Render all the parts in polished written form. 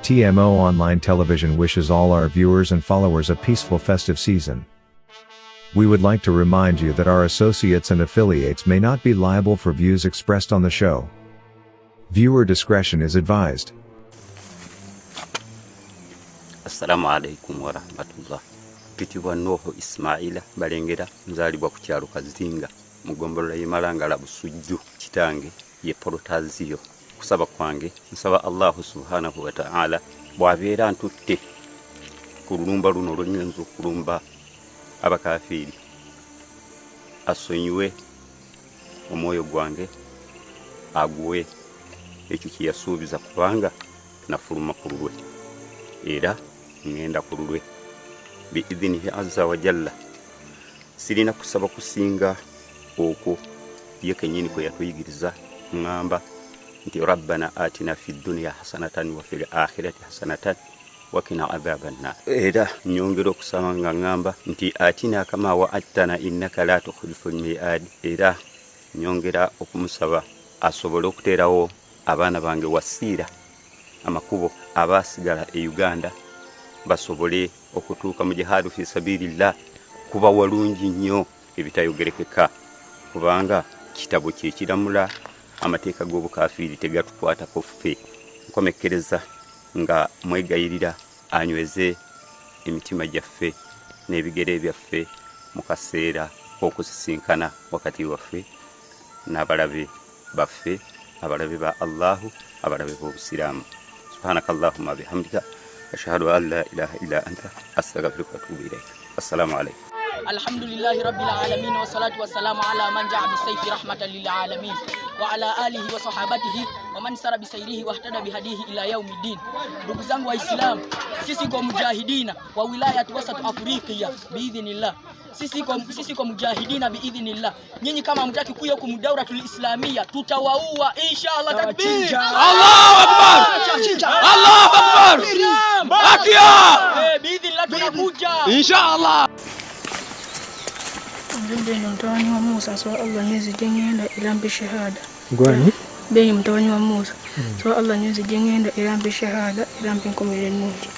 TMO Online Television wishes all our viewers and followers a peaceful festive season. We would like to remind you that our associates and affiliates may not be liable for views expressed on the show. Viewer discretion is advised. Assalamu alaikum warahmatullah. Mpitibwa Nuhu Ismaila Balengera, nzaalibwa ku kyalo Kazinga mu ggombolola y'e Malangala Busujju. Kitange ye Polotaziyo. Kusaba kwange nsaba Allahu subhanahu wa ta'ala bw'abeera ntutte ku lulumba luno lwe ngenza okulumba abakafiiri, asonyiwe omwoyo gwange, aguwe ekyo kye yasuubiza, kubanga nafuluma ku lulwe era ŋŋenda ku lulwe biidhinihi azza wa jalla. Sirina kusaba kusinga okwo ye kennyini kwe yatuyigiriza. Ŋŋamba nti rabbana atina fi dduniya hasanatan wa fil akhirati hasanatan wakina adhaba nnar. Era nyongera okusaba nga ŋŋamba nti atina kama waattana innaka la tukhlifu lmiadi. Era nyongera okumusaba asobole okuteerawo abaana bange wasiira amakubo abaasigala e Uganda basobole okutuuka mu jihaadu fi sabilillah, kuba walungi nnyo ebitayogerekeka, kubanga kitabo kye kiramula, amateeka g'obukafiiri tegatukwatako ffe. Nkomekkereza nga mwegayirira anyweze emitima gyaffe n'ebigere byaffe mu kaseera k'okusisinkana wakati waffe n'abalabe baffe, abalabe ba Allahu, abalabe b'Obusiraamu. Subhanaka allahumma bihamdika, ashhadu an la ilaha illa anta, astaghfiruka wa atubu ilaik. Assalamu alaikum. Alhamdulillahi rabbil alamin, wassalatu wassalamu ala man jaa bisayfi rahmatan lil alamin wa ala alihi wa sahabatihi wa man sara bisairihi wahtada bihadihi ila yaumiddin. Ndugu zangu Waislamu, sisi kwa mujahidina wa wilayat wasat Afrika biidhnillah, sisi kwa mujahidina biidhnillah. Nyinyi kama hamtaki kuja huku mudauratul islamia, tutawaua inshallah. Takbir! Allahu akbar! Allahu akbar! Bakia! Eh, biidhnillah tunakuja. Inshallah. Nze Beni mutabani wa Musa, nsaba Allah nyweze gye ŋŋenda era mpe shahada. Gwani? Beni mutabani wa Musa, nsaba Allah nyweze gye ŋŋenda era mpe shahada era mpe enkomerero ennungi.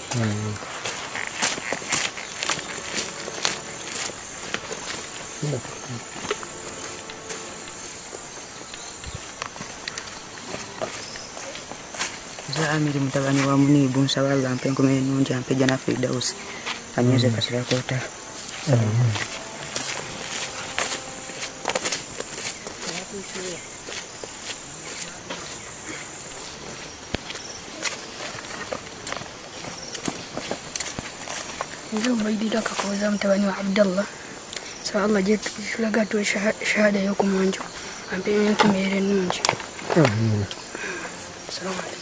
Nze Amiri mutabani wa Muniibu, nsaba Allah ampe enkomerero ennungi, ampe Jana Firdausi, anyweze kasira k'olutalo. Nze Ubaidillah Kakooza mutabani wa Abdallah, nsaba Allah gye tulaga atuwe shahada ey'okumwanjo, ampe enkomerero ennungi. Assalamu alaikum.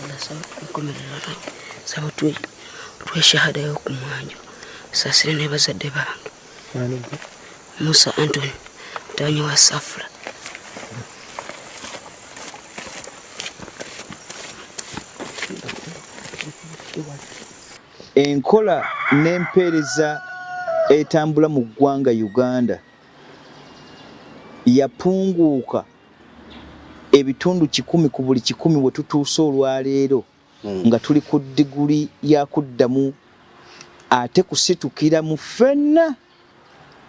Allah saba enkomerero ennungi, nsaba otuwe shahada ey'okumwanjo, saasire ne bazadde bange. Ani gwe? Musa Antony mutabani wa Safura. Enkola n'empeereza etambula mu ggwanga Uganda yapunguuka 100 ku buli 100 we tutuuse olwaleero nga tuli ku diguli ya kuddamu ate kusitukira mu ffenna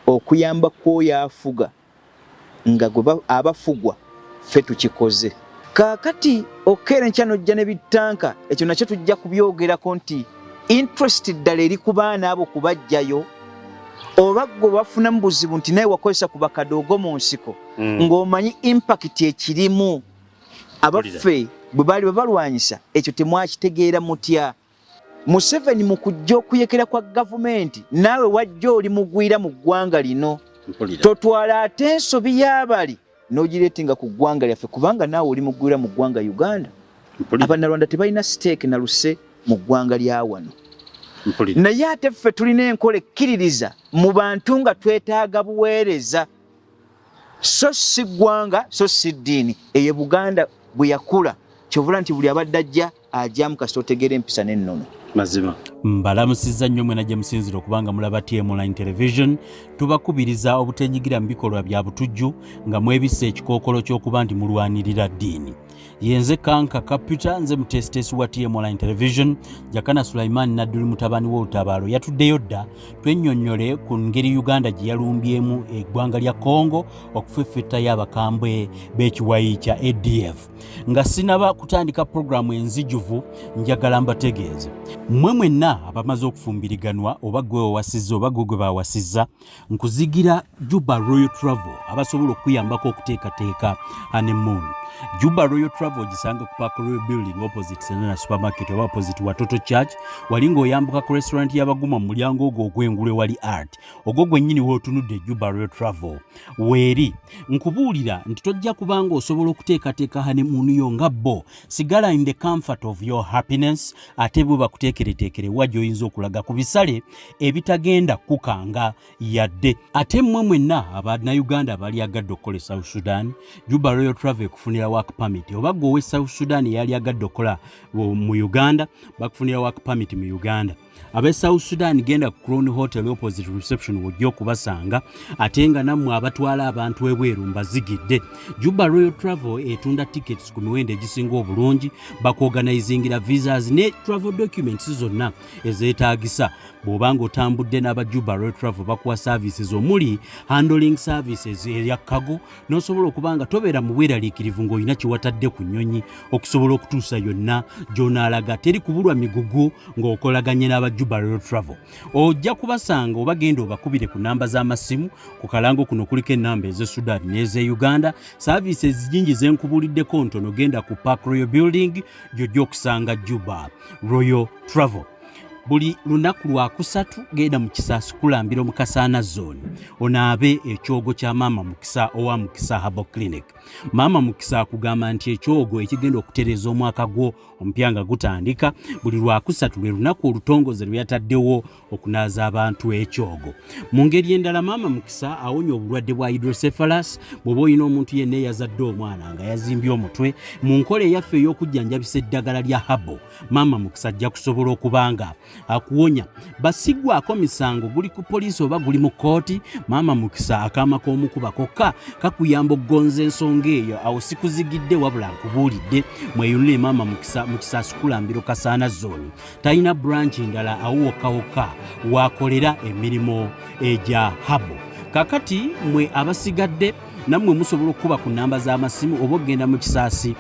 okuyamba kw'oyo afuga nga gwe abafugwa ffe tukikoze. Kaakati okeera enkya n'ojja ne bittanka, ekyo nakyo tujja kubyogerako nti interest ddala eri ku baana abo kubajjayo oba gwe bafunamu buzibu nti naye wakozesa ku bakadoogo mu nsiko ng'omanyi impact ekirimu abaffe bwe baali babalwanyisa, ekyo temwakitegeera mutya? Museveni mu kujja okuyekera kwa gavumenti, naawe wajja oli mugwira mu ggwanga lino, totwala ate ensobi y'abali n'ogireetinga ku ggwanga lyaffe, kubanga naawe oli mugwira mu ggwanga Uganda. Abannarwanda tebalina stake na luse mu ggwanga lya wano, naye ate ffe tulina enkola ekkiririza mu bantu nga twetaaga buweereza, so si ggwanga, so si ddiini. Eyo Buganda bwe yakula, kyovula nti buli abadde ajja ajyamu kasita otegeera empisa n'ennono. Mazima. Mbalamusizza nnyo mwena gye musinzira okuba nga mulaba TM Online Television. Tubakubiriza obutenyigira mu bikolwa bya butujju nga mwebisse ekikookolo ky'okuba nti mulwanirira ddiini. Yenze Kanka Kaputa, nze muteesiteesi wa TM Online Television. Jakana Sulaiman Nadduli mutabani w'olutabaalo yatuddeyo dda twennyonnyole ku ngeri Uganda gye yalumbyemu eggwanga lya Congo okufeffettayo abakambwe b'ekiwayi kya ADF. Nga sinaba kutandika pulogulaamu enzijuvu, njagala mbategeeze mmwe mwenna abamaze okufumbiriganwa, oba gwe wawasizza oba gwe gwe bawasizza, nkuzigira Juba Royal Travel abasobola okukuyambako okuteekateeka honeymoon. Juba Royal Travel ogisanga ku Park Royal Building opposite Senana Supermarket oba opposite Watoto Church, wali ng'oyambuka ku restaurant y'Abaguma mu mulyango ogwo ogw'engulu ewali art ogwo gwennyini w'otunudde Juba Royal Travel weeri. Nkubuulira nti tojja kubanga osobola okuteekateeka honeymoon yo nga bo. Sigala in the comfort of your happiness, ate bwe bakuteekereteekere wa gy'oyinza okulaga ku bisale ebitagenda kukanga yadde. Ate mmwe mwenna Abannayuganda abalyagadde okukola e South Sudan, Juba Royal Travel ekufunira work permit, oba gwe ow'e South Sudan eyalyagadde okukola mu Uganda, bakufunira work permit mu Uganda. Ab'e South Sudan, genda ku Crown Hotel opposite reception wojja okubasanga. Ate nga nammwe abatwala abantu ebweru, mbazigidde Juba Royal Travel etunda tickets ku miwendo egisinga obulungi, bakuorganizingira visas ne travel documents zonna ezeetaagisa. Bw'oba nga otambudde n'aba Juba Royal Travel, bakuwa services omuli handling services eya cargo, n'osobola okuba nga tobeera mu bweraliikirivu ng'olina kyewatadde ku nnyonyi okusobola okutuusa yonna gy'onaalaga. Teri kubulwa migugu ng'okolaganye n'aba Juba Royal Travel. Ojja kubasanga oba genda obakubire ku namba z'amasimu. Ku kalango kuno kuliko enamba ez'e Sudan n'ez'e Uganda. Services nyingi zenkubuliddeko ntono. Genda ku Park Royal Building gy'ojja okusanga Juba Royal Travel. Buli lunaku lwakusatu genda mu Kisaasi kulambira mu Kasaana Zone, onaabe ekyogo kya Maama Mukisa owa Mukisa Herbal Clinic. Maama Mukisa akugamba nti ekyogo ekigenda okutereeza omwaka gwo omupya nga gutandika. Buli lwakusatu lwe lunaku olutongoze lwe yataddewo okunaaza abantu ekyogo. Mu ngeri endala, Maama Mukisa awonya obulwadde bwa hydrocephalus. Bw'oba olina omuntu yenna eyazadde omwana nga yazimbye omutwe, mu nkola eyaffe ey'okujjanjabisa eddagala lya herbal, Maama Mukisa ajja kusobola okuba nga akuwonya. Basigwako misango guli ku poliisi oba guli mu kkooti, Maama Mukisa akaama k'omukuba kokka kakuyamba okugonza ensonga eyo. Awo sikuzigidde, wabula nkubuulidde. Mweyunule Maama Mukisa mu Kisaasi Kulambiro, Kasaana Zone. Talina branch ndala, awo wokka wokka wakolera emirimu egya herbal. Kakati mwe abasigadde, nammwe musobola okukuba ku namba z'amasimu oba okugenda mu Kisaasi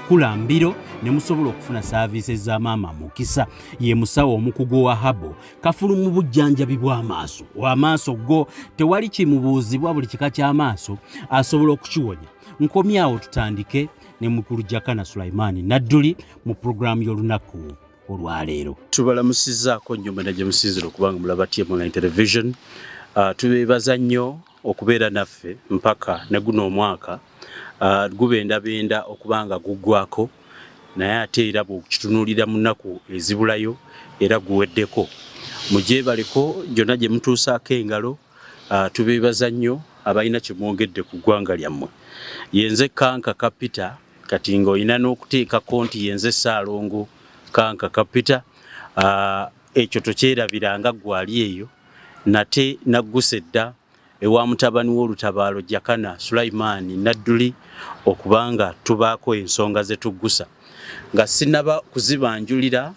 Kulambiro ne musobola okufuna services za Maama Mukisa. Ye musawo omukugu wa herbal, kafulu mu bujjanjabi bw'amaaso. Amaaso go tewali kimubuuzibwa, buli kika ky'amaaso asobola okukiwonya. Nkomyawo tutandike ne mukulu Jakana Sulaimaani Nadduli mu pulogulaamu y'olunaku olwaleero. Tubalamusizzaako nnyo mwena gye musinzira okubanga mulaba TM Online Television. Tubeebaza nnyo okubeera naffe mpaka ne guno omwaka gubendabenda okuba nga guggwako, naye ate era bw'okitunuulira mu nnaku ezibulayo era guweddeko. Mugyebaleko gyonna gye mutuusaako engalo. Tubeebaza nnyo abalina kye mwongedde ku ggwanga lyammwe. Yenze Kanka Kapita, kati ng'olina n'okuteekako nti yenze Ssaalongo Kanka Kapita. Ekyo tokyerabiranga gwali eyo nate nagguse dda ewa mutabani w'olutabaalo Jakana Sulaimaani Nadduli okubanga tubaako ensonga ze tuggusa. Nga sinnaba kuzibanjulira,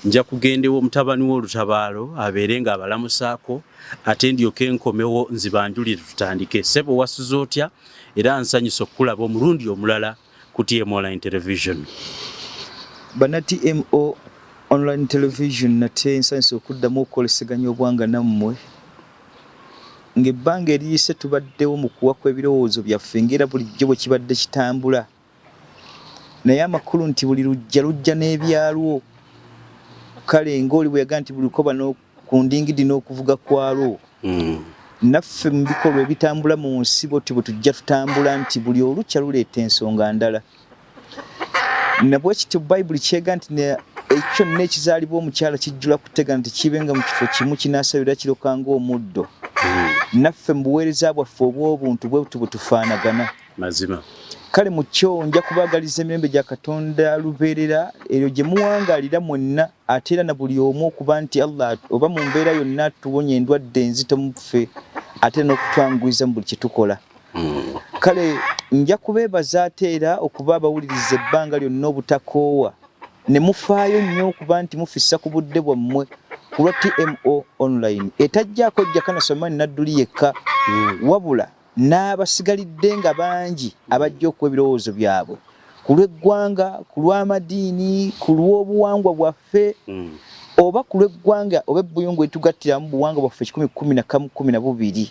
nja kugenda ew'omutabani w'olutabaalo abeere ng'abalamusaako, ate ndyoke nkomewo nzibanjulire tutandike. Ssebo, wasuze otya? Era nsanyusa okukulaba omulundi omulala ku TM Online Television. Banna TMO Online Television, nate nsanyusa okuddamu okukoleseganya obwanga nammwe. Ng'ebbanga eriyise tubaddewo mu kuwa kw'ebirowoozo byaffe ng'era bulijjo bwe kibadde kitambula, naye amakulu nti buli lujja lujja n'ebyalwo. Kale ng'oli bwe yagaa nti buli lukoba ku ndingidi n'okuvuga kwalwo, naffe mu bikolwa ebitambula mu nsi bwoti bwe tujja tutambula nti buli olukya luleeta ensonga ndala. Nabwe kityo Bayibuli kyega nti kyonna ekizaalibwa omukyala kijjula kutega nti kibenga mu kifo kimu kinaasabira kiroka ng'omuddo. Naffe mu buweereza bwaffe obw'obuntu bwe buti bwe tufaanagana. Mazima. Kale mu kyo nja kubaagaliza emirembe gya Katonda lubeerera eyo gye muwangaalira mwenna, ate era na buli omu okuba nti Allah oba mu mbeera yonna atuwonya endwadde enzito mu ffe ate n'okutwanguyiza mu buli kye tukola. Kale nja kubeebaza ate era okuba abawuliriza ebbanga lyonna obutakoowa ne mufaayo nnyo okuba nti mufissa ku budde bwammwe ku lwa TMO Online etajjaako Jakana Sulaiman Nadduli yekka wabula n'abasigalidde nga bangi abajja okuwa ebirowoozo byabwe ku lw'eggwanga, ku lw'amadiini, ku lw'obuwangwa bwaffe oba ku lw'eggwanga oba ebbuyungu eritugattira mu buwangwa bwaffe 112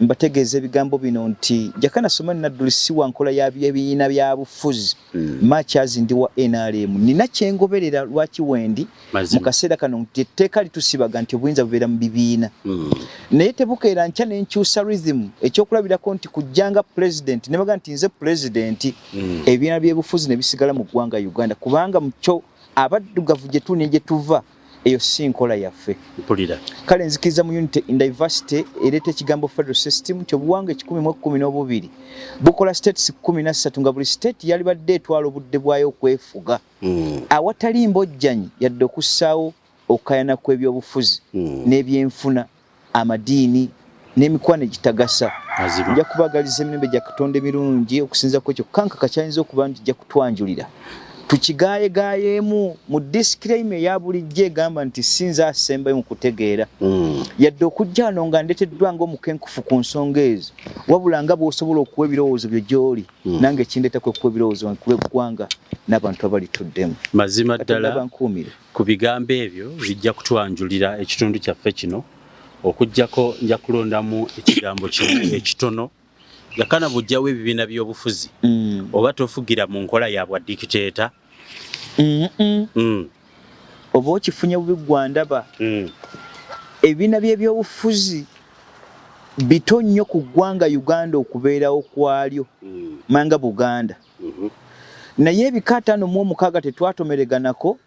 Mbategeeza ebigambo bino nti Jakana Sulaiman Nadduli si wa nkola ya bibiina bya bufuzi. Much as ndi wa NRM, nina kye ngoberera lwaki wendi mu kaseera kano nti etteeka litusibaga nti obuyinza bubeera mu bibiina. Naye tebukeera nkya ne nkyusa rhythm. Ekyokulabirako nti kujja nga pulezidenti ne baga nti nze pulezidenti, ebibiina by'ebufuzi ne bisigala mu ggwanga Uganda, kubanga mu kyo abaddugavu gye tuli ne gye tuva eyo si nkola yaffe. Mpulira. Kale nzikiriza mu unity in diversity ereeta ekigambo federal system nti obuwangwa ekikumi mu ekkumi n'obubiri bukola states 13 nga buli state yalibadde etwala obudde bwayo okwefuga awatali mbojjanyi yadde okussaawo okukayana kw'ebyobufuzi n'ebyenfuna, amadiini n'emikwano egitagasa. Nja kubaagaliza emirembe gya Katonda emirungi okusinza ku ekyo kankaka kyayinza okuba nti jja kutwanjulira tukigaayegaayemu mu disclaimer eya bulijjo egamba nti si nze asembayo mu kutegeera yadde okujja wano nga ndeeteddwa ng'omukenkufu ku nsonga ezo, wabula nga bw'osobola okuwa ebirowoozo byo gy'oli nange ekindeeta kwe kuwa ebirowoozo ku lw'eggwanga n'abantu abalituddemu. Mazima Katonda ddala abankuumire. Ku bigambo ebyo bijja kutwanjulira ekitundu kyaffe kino, okuggyako nja kulondamu ekigambo kimu ekitono. Jakana, bw'oggyawo ebibiina by'obufuzi oba tofugira mu nkola ya bwa dikiteeta? Oba okifunye bubi gwandaba. Ebibiina by'ebyobufuzi bito nnyo ku ggwanga Uganda okubeerawo kwalyo manga Buganda. Naye ebika 56 tetwatomereganako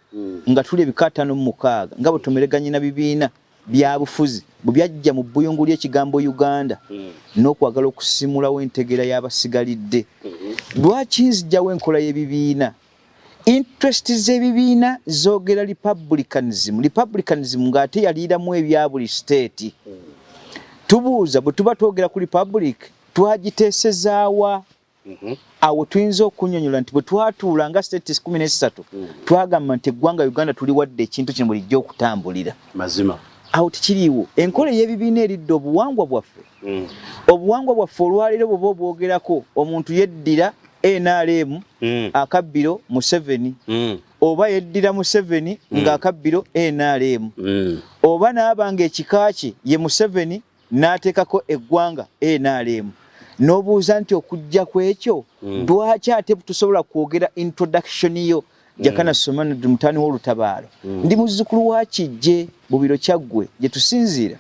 nga tuli ebika 56 nga bwe tumereganye na bibiina bya bufuzi bwe byajja mu bbuyungu ly'ekigambo Uganda n'okwagala okusimulawo entegeera y'abasigalidde. Lwaki nzijjawo enkola y'ebibiina? Interest z'ebibiina zoogera republicanism, republicanism ng'ate yaliiramu ebya buli state. Tubuuza bwe tuba twogera ku republic twagiteesezaawa? Awo tuyinza okunyonyola nti bwe twatuula nga states 13 twagamba nti eggwanga Uganda tuliwadde ekintu kino bulijjo okutambulira. Mazima. Awo tekiriiwo. Enkola ey'ebibiina eridde obuwangwa bwaffe. Obuwangwa bwaffe olwaleero bw'oba obwogerako omuntu yeddira NRM akabbiro Museveni oba yeddira Museveni ng'akabbiro NRM oba n'aba ng'ekika kye ye Museveni n'ateekako eggwanga NRM, n'obuuza nti okujja kw'ekyo lwaki ate tusobola kwogera introduction yo Jakana Sulaiman mutani w'olutabaalo. Ndi muzzukulu wa Kijje Bubiro Kyaggwe gye tusinziira,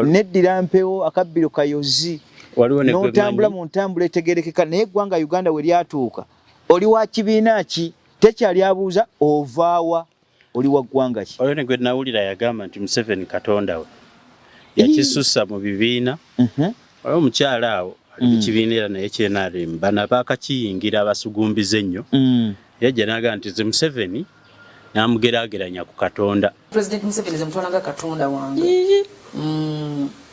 neddira mpewo akabbiro kayozi n'otambula mu ntambula etegerekeka, naye eggwanga Uganda we lyatuuka oli wa kibiina ki tekyali abuuza ovaawa, oli wa ggwanga ki. Oyo ne gwe nawulira yagamba nti Museveni katonda we yakisusa mu bibiina. Waliwo omukyala awo ali mu kibiina era naye kye NRM, bano abaakakiyingira abasugumbiza ennyo, yajja n'agamba nti ze Museveni n'amugeraageranya ku Katonda. President Museveni ze mutwala nga katonda wange.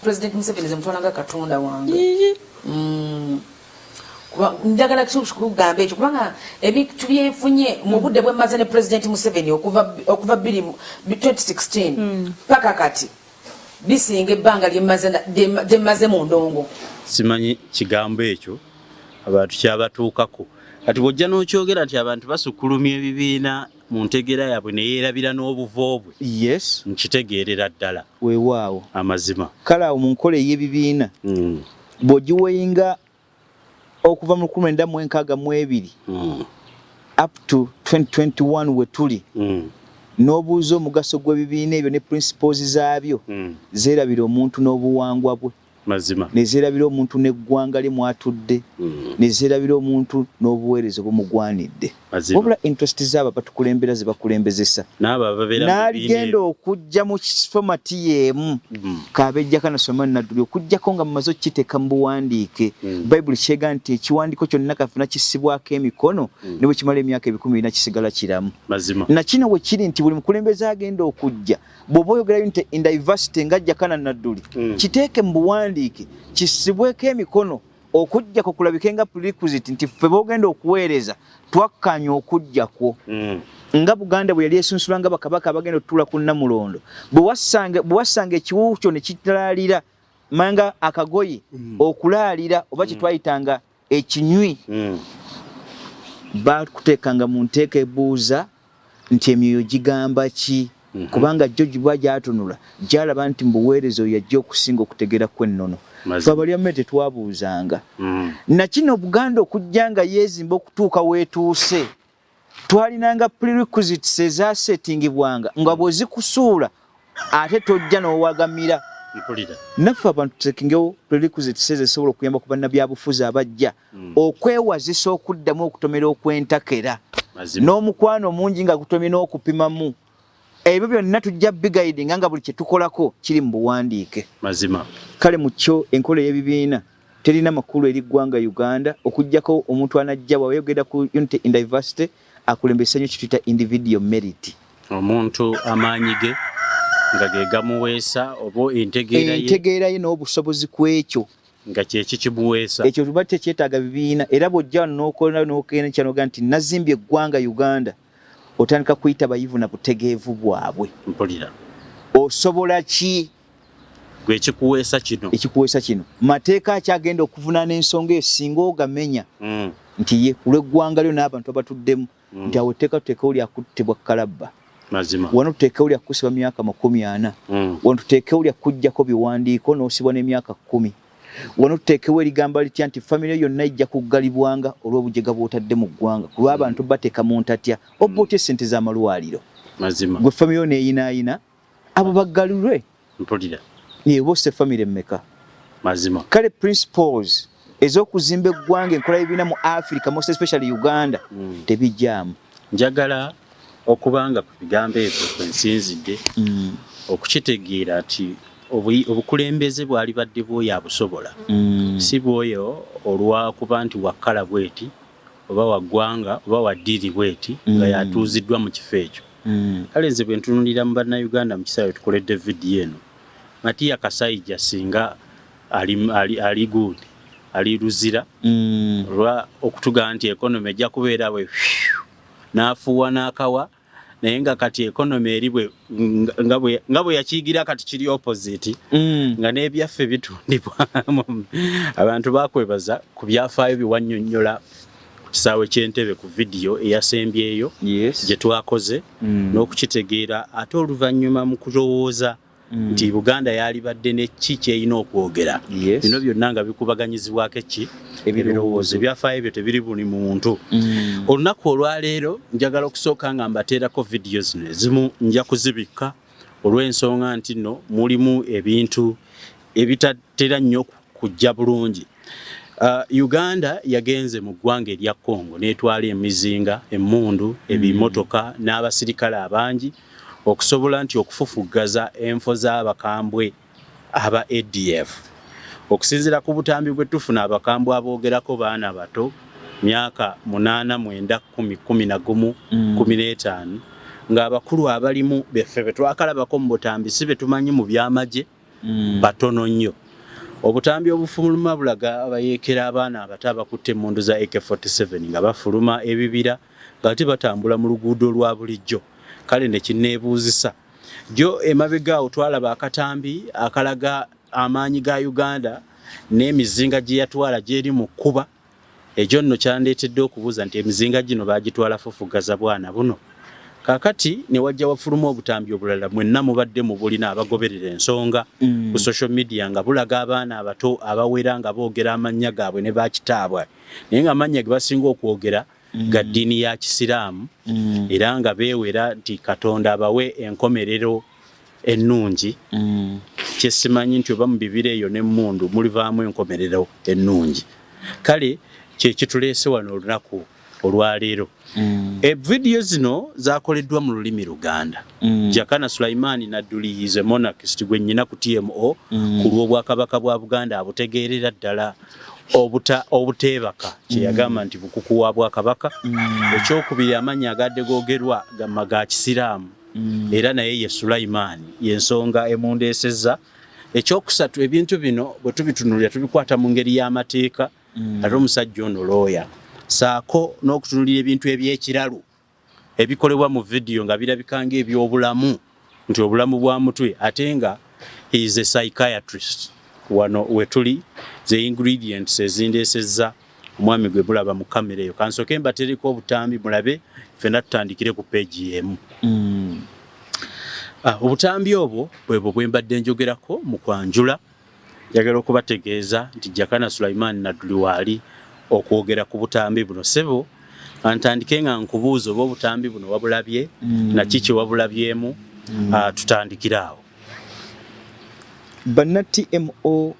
President Museveni ze mutwala nga katonda wange. Kuba njagala kugamba ekyo kubanga ebintu byenfunye mu budde bwe mmaze ne President Museveni okuva 2016 paka kati bisinga ebbanga lyemmaze mu ndongo. Simanyi kigambo ekyo abantu kyabatuukako, kati bw'ojja n'okyogera nti abantu basukkulumya ebibiina mu ntegeera yaabwe ne yeerabira n'obuvo bwe. Nkitegeerera ddala. Weewaawo. Amazima. Kale awo mu nkola ey'ebibiina bw'ogiweyinga okuva mu 1962 up to 2021 we tuli n'obuuza omugaso gw'ebibiina ebyo ne principles zaabyo, zeerabira omuntu n'obuwangwa bwe. Mazima. Nezerabira omuntu n'eggwanga lye mwatudde, nezerabira omuntu n'obuweereza obumugwanidde. Wabula interest zaabo abatukulembera ze bakulembezesa. N'abo ababeera mu bibiina N'aligenda ebyo. okujja mu format y'emu k'abe Jakana Sulaiman Nadduli, okuggyako nga mumaze okukiteeka mu buwandiike. Bayibuli kyega nti ekiwandiiko kyonna kafuna kissibwako emikono, ne bwe kimala emyaka 400 kisigala kiramu. Mazima. Na kino bwe kiri nti buli mukulembeze agenda okujja, bw'oba oyogera unity in diversity nga Jakana Nadduli, kiteeke mu buwandiike, kissibweko emikono, okujjako kulabike nga prerequisite nti ffe b'ogenda okuweereza twakkaanya okujjakwo. Nga Buganda bwe yali esunsula nga bakabaka abagenda okutuula ku Nnamulondo, bwe wassanga ekiwu kyo ne kitalaalira manga akagoye okulaalira oba kye twayitanga ekinywi, bakuteekanga mu nteeka ebuuza nti emyoyo gigamba ki, kubanga jjo giba gyatunula gyalaba nti mu buweereza oyo yajja okusinga okutegeera kw'ennono. Ffe abalyammere tetwabuuzanga. Na kino Buganda okujja nga yeezimba okutuuka weetuuse, twalinanga prerequisites ezasetingibwanga nga bw'ozikusuula ate tojja n'owagamira. Mpulira. Naffe abantu tutekingewo prerequisites ezo ezisobola okuyamba ku bannabyabufuzi abajja okwewazisa okuddamu okutomera okwentakera n'omukwano omungi nga gutomye n'okupimamu. Ebyo byonna tujja biguidinga nga buli kye tukolako kiri mu buwandiike. Mazima. Kale mu kyo enkola ey'ebibiina terina makulu eri ggwanga Uganda, okuggyako omuntu anajja bw'aba ayogera ku unity in diversity akulembese nnyo kye tuyita individual merit. Omuntu amaanyi ge nga ge gamuweesa oba entegeera ye. Entegeera ye n'obusobozi ku ekyo. Nga kye kikimuweesa. Ekyo tuba tekyetaaga bibiina, era bw'ojja wano n'okola n'okeera enkya n'ogamba nti nazimbye eggwanga Uganda, otandika kuyita bayivu na butegeevu bwabwe. Mpulira. Osobola ki? Gwe ekikuweesa kino. Ekikuweesa kino. Mateeka ki agenda okuvunaana ensonga eyo singa ogamenya? Nti ye ku lw'eggwanga lyo n'abantu abatuddemu, nti awo etteeka tuteekewo lya kuttibwa kalabba. Mazima. Wano tuteekewo lya kukusiba myaka 40. Wano tuteekewo lya kuggyako biwandiiko n'osibwa n'emyaka 10. Wano tuteekewo erigamba litya nti famire yonna ejja kuggalibwanga olw'obujega bw'otadde mu ggwanga ku lw'abantu bateeka mu ntatya obba otya essente z'amalwaliro. Mazima. Gwe famire yo n'eyinaayina abo baggalirwe. Mpulira. Ye oba osse famire mmeka? Mazima. Kale principles ez'okuzimba eggwanga, enkola y'ebibiina mu Africa, most especially Uganda, tebijaamu. Njagala okubanga ku bigambo ebyo kwe nsinzidde okukitegeera nti obukulembeze bwalibadde bw'oyo abusobola, si bw'oyo olwakuba nti wa kkala bweti oba wa ggwanga oba wa ddiini bweti nga yatuuziddwa mu kifo ekyo. Kale nze bwe ntunulira mu Bannayuganda mu kiseera we tukoledde vidiyo eno, Matia Kasaija singa ali gundi ali Luzira olwa okutugamba nti economy ejja kubeera bwe n'afuuwa n'akawa, naye nga kati economy eri bwe nga bwe yakiyigira kati kiri opposite, nga n'ebyaffe bitundibwa. Abantu bakwebaza ku byafaayo bye wannyonnyola ku kisaawe ky'Entebe ku vidiyo eyasembyeyo gye twakoze, n'okukitegeera ate oluvannyuma mu kulowooza nti Buganda yalibadde ne ki ky'erina okwogera. Bino byonna nga bikubaganyizibwako eki ebirowoozo, ebyafaayo ebyo tebiri buli muntu. Olunaku olwaleero njagala okusooka nga mbateerako vidiyo zino, ezimu nja kuzibikka olw'ensonga nti nno mulimu ebintu ebitatera nnyo kujja bulungi. Uganda yagenze mu ggwanga erya Congo n'etwala emizinga, emmundu, ebimotoka n'abasirikale abangi okusobola nti okufufuggaza enfo z'abakambwe aba ADF. Okusinziira ku butambi bwe tufuna, abakambwe aboogerako baana bato, myaka 8, 9, 10, 11, 15, ng'abakulu abalimu beffe be twakalabako mu butambi si be tumanyi mu by'amagye, batono nnyo. Obutambi obufuluma bulaga abayeekera abaana abato abakutte emmundu za AK-47 nga bafuluma ebibira ng'ate batambula mu luguudo lwa bulijjo. Kale ne kinneebuuzisa. Jjo emabega awo twalaba akatambi akalaga amaanyi ga Uganda n'emizinga gye yatwala gy'eri mu kkuba. Ekyo nno kyandeetedde okubuuza nti emizinga gino baagitwala fufuggaza bwana buno? Kaakati ne wajja wafuluma obutambi obulala mwenna mubadde mubulina abagoberera ensonga ku social media nga bulaga abaana abato abawera nga boogera amannya gaabwe ne bakitaabwe, naye nga amannya ge basinga okwogera ga ddiini ya Kisiraamu era nga beewera nti Katonda abawe enkomerero ennungi. Kyesimanyi nti oba mu bibira eyo n'emmundu mulivaamu enkomerero ennungi. Kale kye kituleese wano olunaku olwaleero. Evidiyo zino zakoleddwa mu lulimi Luganda. Jakana Sulaiman Nadduli is a monarchist gwe nnyina ku TMO ku lw'Obwakabaka bwa Buganda abutegeerera ddala obuteebaka kye yagamba nti bukuku wa Bwakabaka. Ekyokubiri, amannya agadde googerwa gama ga Kisiraamu era naye ye Sulaiman, y'ensonga emundeesezza. Ekyokusatu, ebintu bino bwe tubitunulira tubikwata mu ngeri y'amateeka, ate omusajja ono looya, saako n'okutunulira ebintu eby'ekiralu ebikolebwa mu vidiyo nga birabika ng'ebyobulamu nti obulamu bwa mutwe, ate nga he is a psychiatrist. Wano wetuli the ingredients ezindeesezza omwami gwe mulaba mu kamera eyo. Kansooke mbatereko obutambi mulabe, ffenna tutandikire ku peegi y'emu. Obutambi obwo bwebwo bwe mbadde njogerako mu kwanjula. Njagala okubategeeza nti Jakana Sulaiman Nadduli waali okwogera ku butambi buno. Ssebo, antandike nga nkubuuza oba obutambi buno wabulabye, naki kye wabulabyemu? Tutandikire awo. Banna TMO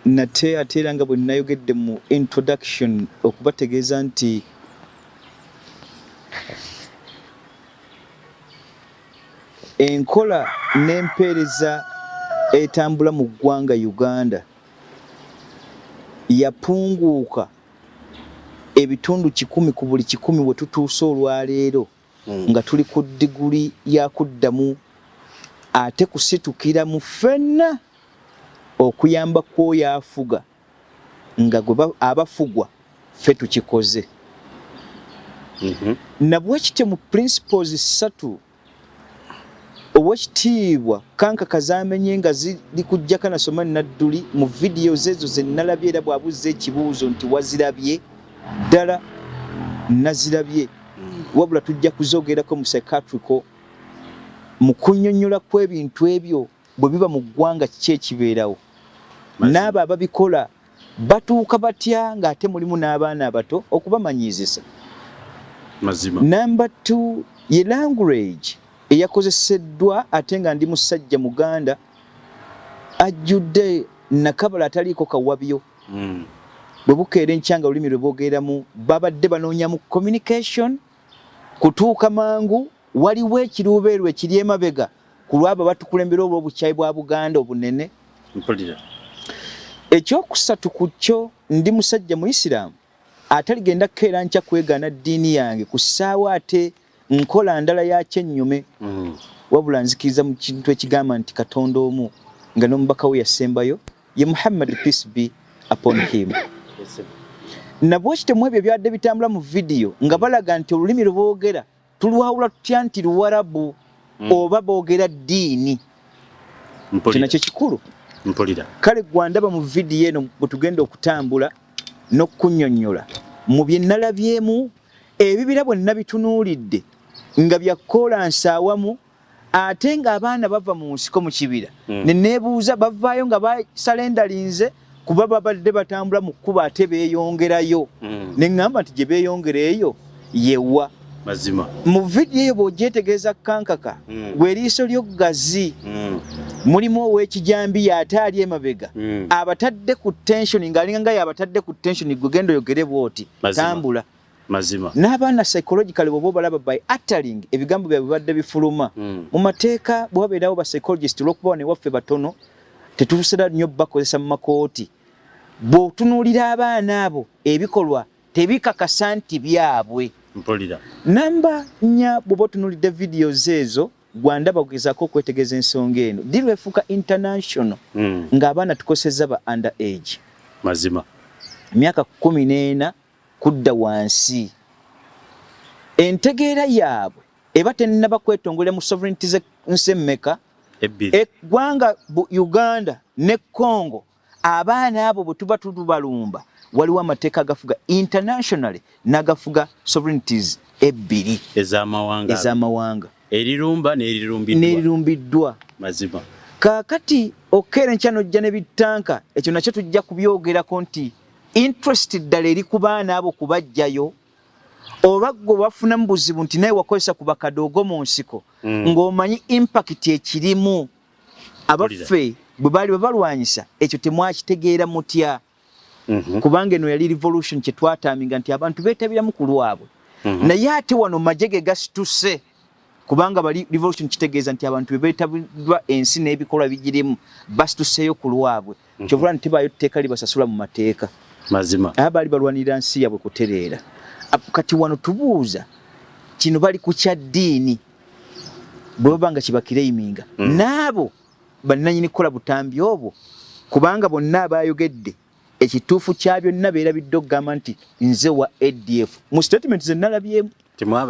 nate ate era nga bwe nayogedde mu introduction okubategeeza nti enkola n'empeereza etambula mu ggwanga Uganda yapunguuka ebitundu 100 ku buli 100 we tutuuse olwaleero nga tuli ku diguli ya kuddamu ate kusitukira mu ffenna okuyamba kw'oyo afuga nga gwe abafugwa ffe tukikoze. Nabwekityo mu principles ssatu Owekitiibwa Kankaka zamenye nga ziri ku Jakana Somani Nadduli mu videos ezo ze nalabye, era bw'abuzza ekibuuzo nti wazirabye, ddala nazirabye, wabula tujja kuzogerako mu psychiatrical mu kunnyonnyola kw'ebintu ebyo bwe biba mu ggwanga kiki ekibeerawo, n'abo ababikola batuuka batya ng'ate mulimu n'abaana abato okubamanyiizisa. Mazima. Number 2 ye language eyakozeseddwa, ate nga ndi musajja Muganda ajjudde nakabala ataliiko kawabyo. Bwe bukeera enkya nga olulimi lwe boogereramu babadde banoonyamu communication kutuuka mangu, waliwo ekiruubeerwa ekiri emabega ku lw'abo abatukulembera olw'obukyayi bwa Buganda obunene. Mpulira. Ekyokusatu ku kyo, ndi musajja Muyisiraamu ataligenda kukeera nkya kwegaana ddiini yange ku ssaawa ate nkola ndala ya kyennyume. Wabula nzikiriza mu kintu ekigamba nti Katonda omu nga n'omubaka we yasembayo ye Muhammad, peace be upon him. Nabwekityo mu ebyo ebyadde bitambula mu vidiyo nga balaga nti olulimi lwe boogera tulwawula tutya nti Luwarabu oba boogera ddiini. Kino nakyo kikulu. Mpulira. Kale gwandaba mu vidiyo eno bwe tugenda okutambula n'okunnyonnyola mu bye nalabyemu, ebibira bwe nabitunuulidde nga bya koolansi awamu ate ng'abaana bava mu nsiko mu kibira, ne neebuuza bavaayo nga basalendalinze kuba babadde batambula mu kkubo ate beeyongerayo. Ne ŋŋamba nti gye beeyongera eyo yewa. Mazima. Mu vidiyo eyo bw'ogyetegereza kankaka, gwe eriiso lyo ggazi, mulimu ow'ekijambiya ate ali emabega abatadde ku tension ng'alinga nga y'abatadde ku tension, gwe genda oyogere bw'oti, tambula. Mazima. N'abaana psychologically bw'oba obalaba by uttering ebigambo byabwe bibadde bifuluma. Mu mateeka bwe wabeerawo ba psychologist, olw'okuba wano ewaffe batono tetusera nnyo bakozesa mu makooti, bw'otunuulira abaana abo ebikolwa tebikakasa nti byabwe. Mpulira. Namba 4, bw'oba otunuulidde videos ezo gwandaba ogezaako okwetegereza ensonga eno ddi lwefuuka international ng'abaana tukosezza ba under age. Mazima. Emyaka 14 kudda wansi, entegeera yaabwe eba tennaba kwetongolera mu sovereignty z'ensi emmeka? Ebbiri. Eggwanga Uganda ne Congo, abaana abo bwe tuba tubalumba waliwo amateeka agafuga internationally n'agafuga sovereignties ebbiri ez'amawanga, ez'amawanga erirumba n'erirumbiddwa, n'erirumbiddwa. Mazima. Kaakati okeera enkya n'ojja ne bittanka, ekyo nakyo tujja kubyogerako nti interest ddala eri ku baana abo kubaggyayo oba ggwe bafunamu buzibu nti naye wakozesa ku bakadoogo mu nsiko ng'omanyi impact ekirimu abaffe. Bwe baali babalwanyisa, ekyo temwakitegeera mutya? Kubanga eno yali revolution kye twataaminga nti abantu beetabiramu ku lwabwe. Naye ate wano magye ge gasituse, kubanga bali revolution kitegeeza nti abantu be beetabiddwa ensi n'ebikolwa bigirimu basituseeyo ku lwabwe. Kyova nti tebaayo tteeka libasasula mu mateeka. Mazima. Aba baali balwanirira nsi yabwe kutereera. Kati wano tubuuza, kino bali ku kya ddiini bwe baba nga kibakireiminga n'abo bannanyini kukola butambi obwo, kubanga bonna abaayogedde ekituufu kya byonna beerabidde okugamba nti nze wa ADF. Mu statement ze nalabyemu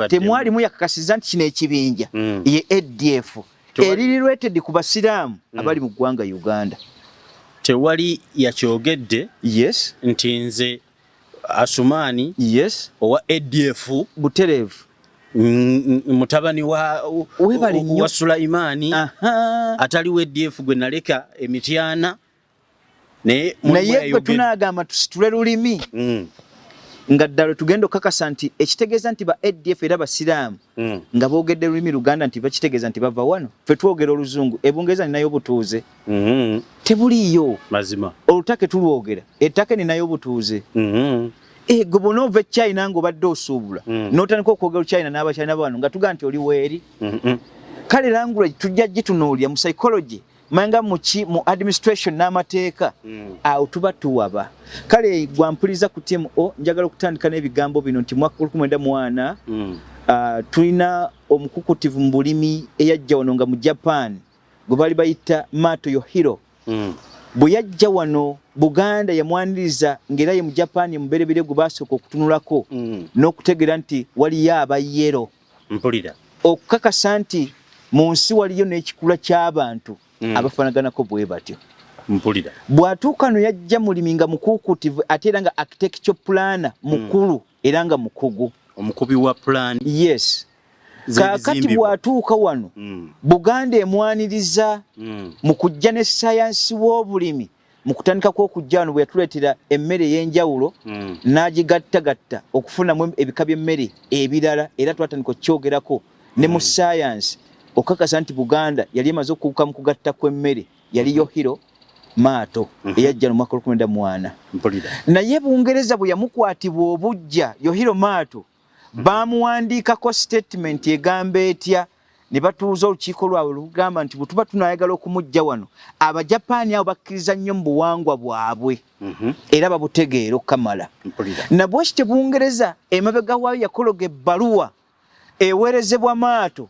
temwalimu yakakasiza nti kino ekibinja ye ADF eri related ku basiraamu abali mu ggwanga Uganda. Tewali yakyogedde. Yes. Nti nze Asumaani. Yes. Owa ADF. Butereevu. Mutabani wa Webale nnyo. wa Sulaimaani atali wa ADF gwe naleka emityana. Naye naye gwe tunaagamba tusitule lulimi nga ddala tugenda okukakasa nti ekitegeeza nti ba ADF era basiraamu nga boogedde lulimi Luganda nti bakitegeeza nti bava wano. Ffe twogera oluzungu, e Bungereza ninayo obutuuze. Tebuliiyo. Mazima. Olutake tulwogera, ettake ninayo obutuuze. Gwe bw'onoova e China ng'obadde osuubula n'otandika okwogera China n'Abachina bano nga tugamba nti oli weeri. Kale language tujja gitunuulira mu psychology manga muki mu administration n'amateeka awo tuba tuwaba. Kale gwampuliza ku team O, njagala okutandika n'ebigambo bino nti mwaka 1904 tulina omukukutivu mu bulimi eyajja wano nga mu Japan gwe baali bayita Mato Yohiro. Bwe yajja wano Buganda yamwaniriza ng'era ye mu Japan muberebere gwe baasooka okutunulako n'okutegeera nti waliyo abayero. Mpulira. Okukakasa nti mu nsi waliyo n'ekikula ky'abantu abafaanaganako bwe batyo. Mpulira. Bw'atuuka no yajja mulimi nga mukuukuutivu ate era nga architecture planner mukulu era nga mukugu. Omukubi wa plan. Yes. Kaakati bw'atuuka wano Buganda emwaniriza mu kujja ne sayansi w'obulimi mu kutandika kw'okujja wano bwe yatuleetera emmere ey'enjawulo n'agigattagatta okufunamu ebika by'emmere ebirala, era twatandika okukyogerako ne mu sayansi okukakasa nti Buganda yali emaze okukuguka mu kugatta kw'emmere. Yali Yohiro Maato eyajja mu mwaka 1904. Naye Bungereza bwe yamukwatibwa obuggya Yohiro Maato bamuwandiikako statement egamba etya, ne batuuza olukiiko lwabwe lugamba nti bwe tuba tunayagala okumujja wano, Abajapaani abo bakkiriza nnyo mu buwangwa bwabwe era babutegeera okukamala. Nabwekityo Bungereza emabega waayo yakologa ebbaluwa eweerezebwa Maato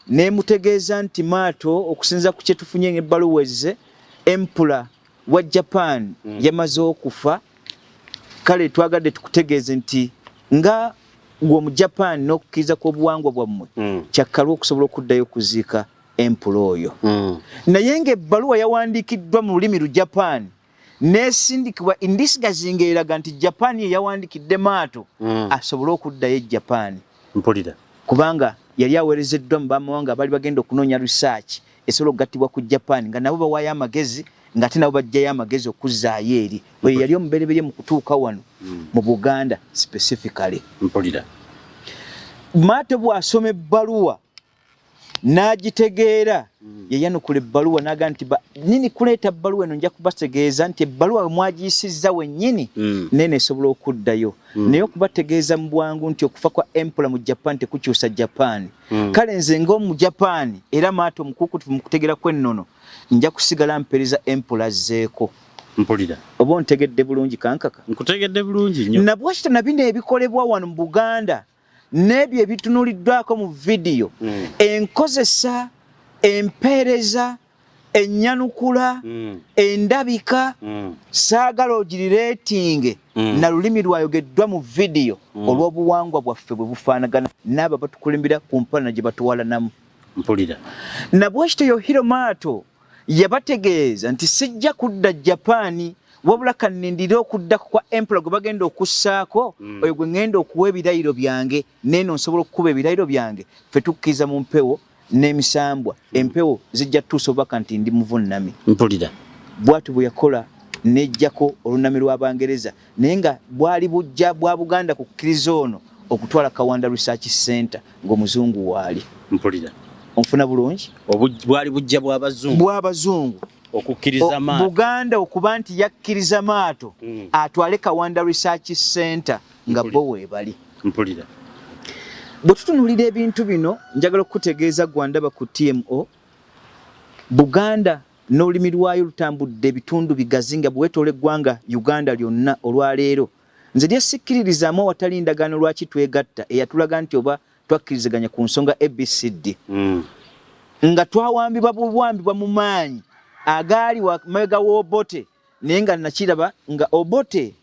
n'emutegeeza nti Maato okusinziira ku kye tufunye ng'ebbaluwa ezze, Empula wa Japan yamaze okufa, kale twagadde tukutegeeze nti nga gwe mu Japan n'okukkiriza kw'obuwangwa bwammwe kyakkalwa okusobola okuddayo okuziika empula oyo. Naye ng'ebbaluwa yawandiikiddwa mu lulimi lu Japan n'esindikibwa indisigazi ng'eraga nti Japan ye yawandiikidde Maato asobole okuddayo e Japan. Mpulira. Kubanga yali aweerezeddwa mu bamawanga abaali bagenda okunoonya research esobola okugattibwa ku Japan, nga nabo bawaayo amagezi ng'ate nabo baggyayo amagezi okuzzaayo eri. Oyo yali omubereberye mu kutuuka wano mu Buganda specifically. Mpulira. Maato bw'asoma ebbaluwa n'agitegeera, yayanukula ebbaluwa n'agamba nti nnyini kuleeta bbaluwa eno nja kubategeeza nti ebbaluwa we mwagiyisizza wennyini nene esobola okuddayo. Naye okubategeeza mu bwangu nti okufa kwa Emperor mu Japan tekukyusa Japan. Kale nze ng'omu Japan era Maato omukuukuutivu mu kutegeera kw'ennono nja kusigala mpeereza Emperor azzeeko. Mpulira. Oba ontegedde bulungi kankaka? Nkutegedde bulungi nnyo. Nabwekityo na bino ebikolebwa wano mu Buganda n'ebyo ebitunuliddwako mu vidiyo, enkozesa, empeereza, ennyanukula, endabika, saagala ogirireetinge na lulimi lwayogeddwa mu vidiyo olw'obuwangwa bwaffe bwe bufaanagana n'abo abatukulembera ku mpalana gye batuwalanamu. Mpulira. Nabwekityo Yohiro Maato yabategeeza nti sijja kudda Japan, wabula kannindire okuddako kwa Emperor gwe bagenda okussaako, oyo gwe ŋŋenda okuwa ebirayiro byange, n'eno nsobola okukuba ebirayiro byange. Ffe tukkiriza mu mpewo n'emisambwa, empewo zijja tutuusa obubaka nti ndi muvunnami. Mpulira. Bw'atyo bwe yakola n'eggyako olunami lw'Abangereza, naye nga bwali bujja bwa Buganda kukkiriza ono okutwala Kawanda Research Center ng'omuzungu waali. Mpulira. Onfuna bulungi? Bwali bujja bw'abazungu. Bw'abazungu. Okukkiriza Maato. Buganda okuba nti yakkiriza Maato atwale Kawanda Research Center nga bo weebali. Mpulira. Bwe tutunuulira ebintu bino, njagala okukutegeeza gwe andaba ku TMO, Buganda n'olulimi lwayo lutambudde ebitundu bigazi nga bwewetoola eggwanga Uganda lyonna olwaleero. Nze lye sikkiririzaamu awatali ndagaano lwaki twegatta eyatulaga nti oba twakkiriziganya ku nsonga ABCD. Nga twawambibwa buwambibwa mu maanyi agaali mabega w'Obote, naye nga nakiraba nga Obote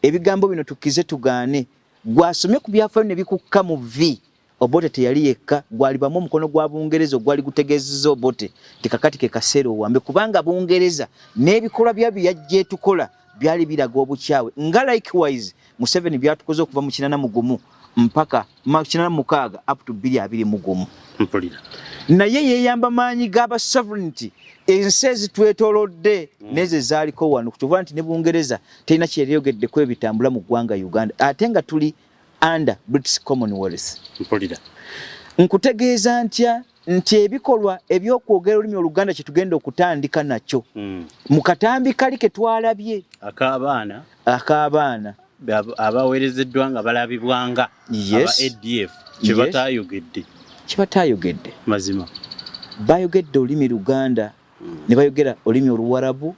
ebigambo bino tukkize tugaane, gwasomye ku byafaayo ne bikukka mu vvi. Obote teyali yekka, gwalibamu omukono gwa Bungereza ogwali gutegeezezza Obote nti kakati ke kaseera owambe, kubanga Bungereza n'ebikolwa byayo bye yajja etukola byali biraga obukyawe nga likewise Museveni byatukoze okuva mu 81 mpaka 86 up to 2021. Mpulira. Naye yeeyamba maanyi g'aba sovereignty ensi ezitwetoolodde n'ezo ezaaliko wano, kyova nti ne Bungereza terina kye yali eyogeddeko ebitambula mu ggwanga Uganda ate nga tuli under British Commonwealth. Mpulira. Nkutegeeza ntya nti ebikolwa eby'okwogera olulimi Oluganda kye tugenda okutandika nakyo mu katambi kali ke twalabye ak'abaana ak'abaana abaweerezeddwa nga balabibwanga aba ADF kye bataayogedde. Kye bataayogedde. Mazima. Bayogedde olulimi Luganda ne bayogera olulimi Oluwarabu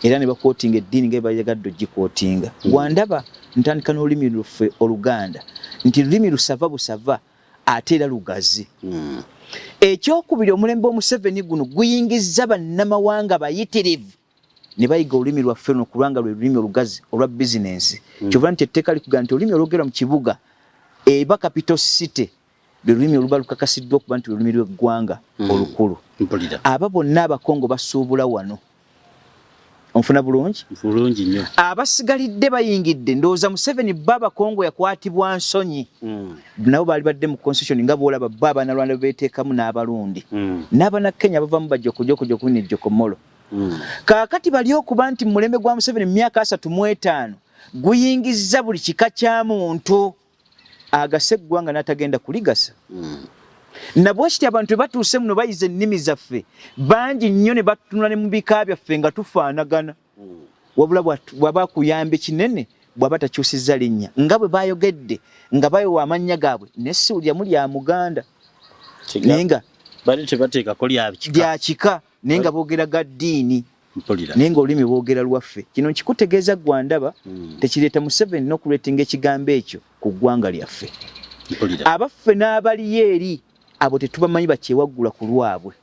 era ne bakwotinga eddiini nga bwe bayagadde ogikwotinga. Wandaba ntandika n'olulimi lwaffe Oluganda nti lulimi lusava busava ate era lugazi. Ekyokubiri, omulembe Omuseveni guno guyingizza bannamawanga bayitirivu ne bayiga olulimi lwaffe luno kubanga lwe lulimi olugazi olwa bizinensi. Kyova nti etteeka likugamba nti olulimi olwogerwa mu kibuga eba capital city lwe lulimi oluba lukakasiddwa okuba nti lulimi lw'eggwanga olukulu. Aba bonna Abakongo basuubula wano. Onfuna bulungi? Bulungi nnyo. Abasigalidde bayingidde, ndowooza Museveni bo Abakongo yakwatibwa nsonyi. Nabo baali badde mu constitution nga bw'olaba bo Abanyarwanda beteekamu n'Abarundi. N'Abannakenya bavamu bajokojoko ne Jokomolo. Kaakati bali okuba nti mu mulembe gwa Museveni mu myaka 35 guyingizza buli kika kya muntu agase eggwanga n'atagenda kuligasa. Nabwe kityo abantu batuuse muno bayize ennimi zaffe bangi nnyo ne batunula ne mu bika byaffe nga tufaanagana. Wabula bw'aba akuyambye kinene bw'aba takyusizza linnya nga bwe bayogedde nga bayowa amannya gaabwe ne siwuliramu lya Muganda. Naye nga bali tebateekako lya kika. Lya kika naye nga boogera ga ddiini. Naye nga olulimi boogera lwaffe. Kino nkikutegeeza gwe andaba tekireeta Museveni n'okuleetinga ekigambo ekyo ku ggwanga lyaffe. Abaffe n'abaliyo eri abo tetubamanyi bakyewaggula ku lwabwe.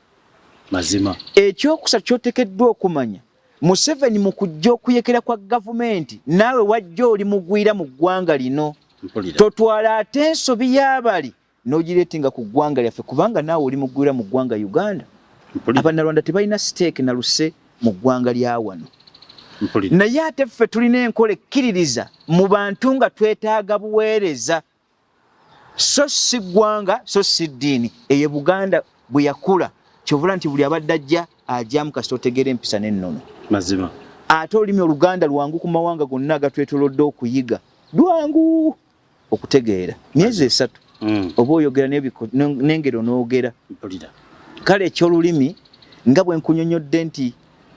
Mazima. Ekyokusatu ky'oteekeddwa okumanya, Museveni mu kujja okuyekera kwa gavumenti naawe wajja oli mugwira mu ggwanga lino. Totwala ate ensobi y'abali n'ogireetinga ku ggwanga lyaffe kubanga naawe oli mugwira mu ggwanga Uganda. Abannarwanda tebalina siteeke na luse mu ggwanga lya wano. Naye ate ffe tulina enkola ekkiririza mu bantu nga twetaaga buweereza so si ggwanga so si ddiini. Eyo Buganda bwe yakula kyovula nti buli abadde ajja ajamu kasita otegeera empisa n'ennono. Mazima. Ate olulimi Oluganda lwangu ku mawanga gonna agatwetoolodde okuyiga. Lwangu okutegeera. Myezi 3 oba oyogera n'engero n'ogera. Kale eky'olulimi nga bwe nkunyonnyodde nti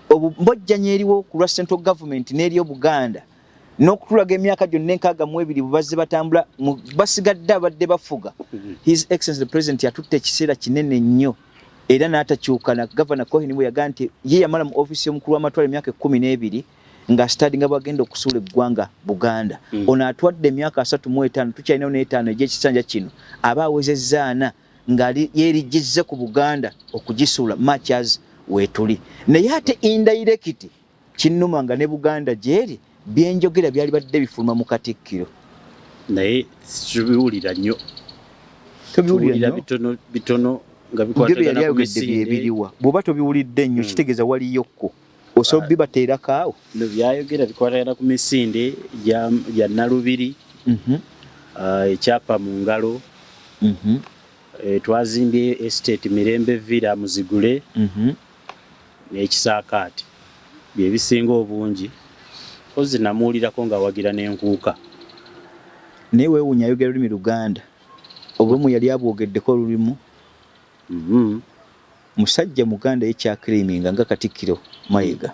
obumbojjanyi eriwo ku lwa Central Government n'eri Obuganda n'okutulaga emyaka gyonna 62 bwe bazze batambula basigadde abadde bafuga. His Excellency the President yatutte ekiseera kinene nnyo era n'atakyuka na Governor Cohen bwe yagamba nti ye yamala mu ofiisi y'omukulu w'amatwale emyaka 12 nga sitadinga bwagenda okusuula eggwanga Buganda. Ono atwadde emyaka 35 tukyalinayo n'etaano egy'ekisanja kino aba awezezza 4 nga yeerijjizze ku Buganda okugisuula much as weetuli. Naye ate indirect kinnuma nga ne Buganda gy'eri byenjogera byali badde bifuluma mu Katikkiro. Naye tubiwulira nnyo. Tubiwulira bitono bitono nga bikwatagana ku misinde. Byebiriwa. Bw'oba tobiwulidde nnyo kitegeeza waliyo kko. Osobola bibateerako awo. Bino byayogera bikwatagana ku misinde gya Nalubiri, ekyapa mu ngalo, twazimbye estate Mirembe Villa Muzigule n'ekisaakaate bye bisinga obungi. Kozzi namuwulirako ng'awagira n'enkuuka. Naye weewuunya ayogera lulimi Luganda. Obumu yali abwogeddeko olulimu. Musajja Muganda ye kyaclaiminga nga Katikkiro Mayiga.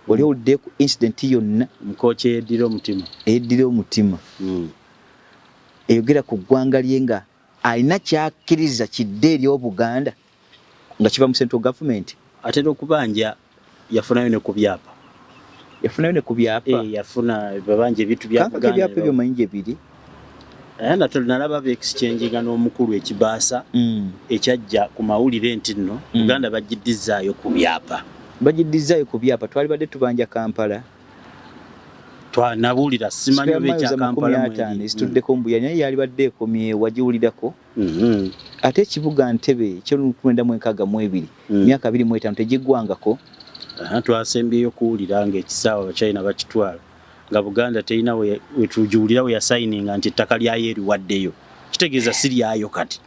Wali owuliddeyo ku incident yonna Mukooki eyeddira omutima? Eyeddira omutima eyogera ku ggwanga lye nga alina kyakkiriza kidde eri Obuganda nga kiva mu central government? Atera okubanja yafunayo ne ku byapa. Yafunayo ne ku byapa. Eh, yafuna babanja ebintu bya Kankaka Buganda. Ebyapa ebyo omanyi gye biri? Naye nate nalaba be exchanginga n'omukulu ekibaasa ekyajja ku mawulire nti nno Buganda bagiddizaayo ku byapa. Bagiddizaayo ku byapa, twalibadde tubanja Kampala. Twanabuulira simanyi Square oba miles ekya amakumi Kampala ataano mweri. ezituddeko mbuya naye yalibadde ekomyewo, wagiwulirako? Ate ekibuga Ntebe eky'olukumi myaka 25 tegiggwangako. Aha, twasembyeyo kuwulira ng'ekisaawe Abachina bakitwala nga Buganda terina wetugiwulira we yasayininga nti ettaka lyayo eriwaddeyo, kitegeeza si lyayo kati.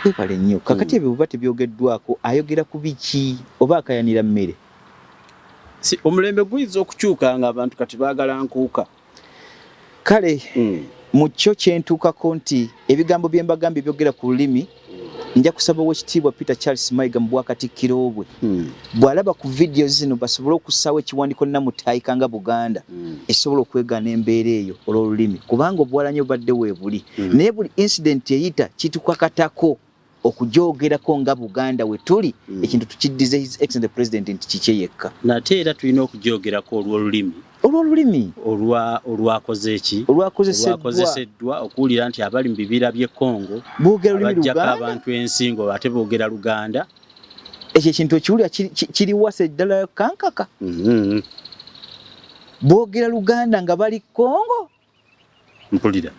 Webale nnyo. Kakati ebyo bweba tebyogeddwako, ayogera ku biki oba akayanira mmere? Si, omulembe guyinza okukyuka nga abantu kati baagala nkuuka. Kale mu kyo kyentuukako nti ebigambo bye mbagambye byogera ku lulimi, nja kusaba Oweekitiibwa Peter Charles Mayiga mu bwakatikkiro bwe bw'alaba ku vidiyo zino basobole okussaawo ekiwandiiko nnamutaayika nga Buganda esobola okwegaana embeera eyo olw'olulimi, kubanga obuwalanyi obubadde weebuli, naye buli incident eyita kitukakatako okugyogerako nga Buganda we tuli, ekintu tukiddize His Excellency the President nti kikye yekka. Nate era tulina okugyogerako olw'olulimi. Olw'olulimi. Olwakoze ki? Olwakozeseddwa. Olwakozeseddwa okuwulira nti abali mu bibira by'e Congo boogera olulimi abaggyako Luganda. Abantu ensingo ate boogera Luganda. Ekyo ekintu okiwulira kiri wasa eddala kankaka. Boogera Luganda nga bali Congo. Mpulira.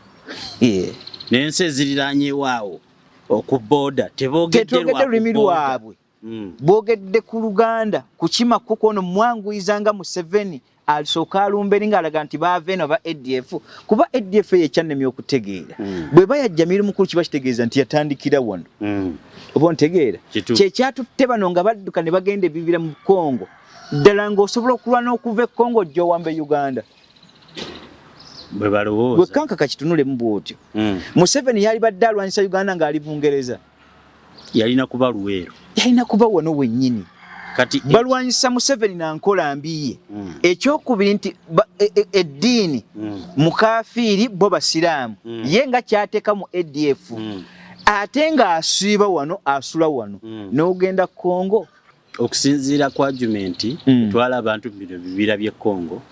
N'ensi eziriraanyewo awo oku booda teboogedde Tetwogedde lulimi lwa ku booda. lwabwe. Boogedde ku Luganda kukima kuko ono mwanguyiza nga Museveni alisooka alumba eri ng'alaga nti baava eno aba ADF, kuba ADF eyo ekyannemye okutegeera. Bw'eba yajja Mirimu Mukulu kiba kitegeeza nti yatandikira wano. Oba ontegeera? Kituufu. Kye kyatutte bano nga badduka ne bagenda ebibira mu Congo. Ddala ng'osobola okulwana okuva e Congo ojja owambe Uganda. Bwe balowooza. Gwe kankaka kitunulemu bw'otyo. Museveni yalibadde alwanyisa Uganda ng'ali Bungereza. Yalina kuba Luweero. Yalina kuba wano wennyini. Kati balwanyisa Museveni na nkola mbi ye. Ekyokubiri nti eddiini mukafiiri bo basiraamu. Ye nga kyateeka mu ADF. Ate ng'asiiba wano asula wano. N'ogenda Congo. Okusinziira ku argument etwala abantu mu bino bibira by'e Congo,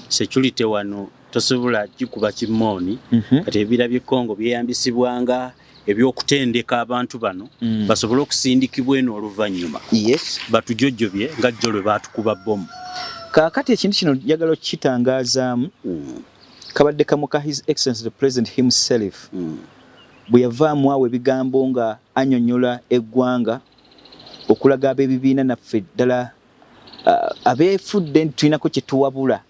security wano tosobola gikuba kimooni. Kati ebibira by'e Congo byeyambisibwanga eby'okutendeka abantu bano basobole okusindikibwa eno oluvannyuma. Batujojjobye nga jjo lwe baatukuba bbomu. Kaakati ekintu kino njagala okukitangazaamu. Kabadde kamu ka His Excellency the President himself bwe yavaamu awo ebigambo nga annyonnyola eggwanga okulaga ab'ebibiina naffe ddala abeefudde nti tulinako kye tuwabula.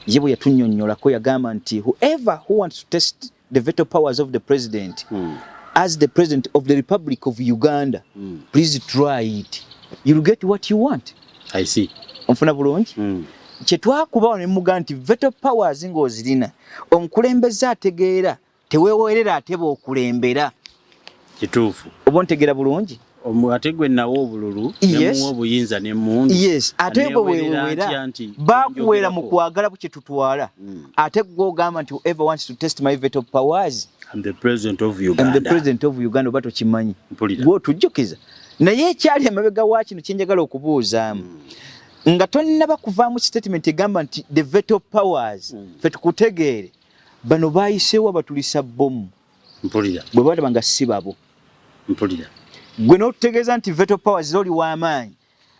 Ye bwe yatunnyonnyolako yagamba nti whoever who wants to test the veto powers of the president as the president of the Republic of Uganda, please try it. You'll get what you want. I see. Onfuna bulungi? Kye twakuba wano ne mugamba nti veto powers ng'ozirina, omukulembeze ategeera teweewerera ate b'okulembera. Kituufu. Oba ontegeera bulungi? Ate gwe nawa obululu, ne muwa obuyinza n'emmundu. Yes, ate gwe Aneewerera weewera, atya nti baakuweera mu njogerako? kwagala kye tutwala. Ate gwe ogamba nti whoever wants to test my veto powers, I'm the president of I'm the Uganda. president of Uganda, oba tokimanyi. Mpulira. Gwe otujjukiza. Naye ekyali emabega wa kino kye njagala okubuuzaamu. Nga tonnaba kuvaamu statement egamba nti the veto powers, ffe tukutegeere. Bano baayiseewo abatulisa bbomu. Mpulira. Bwe balaba nga si babo. Mpulira. Gwe n'otutegeeza nti veto powers oli w'amaanyi.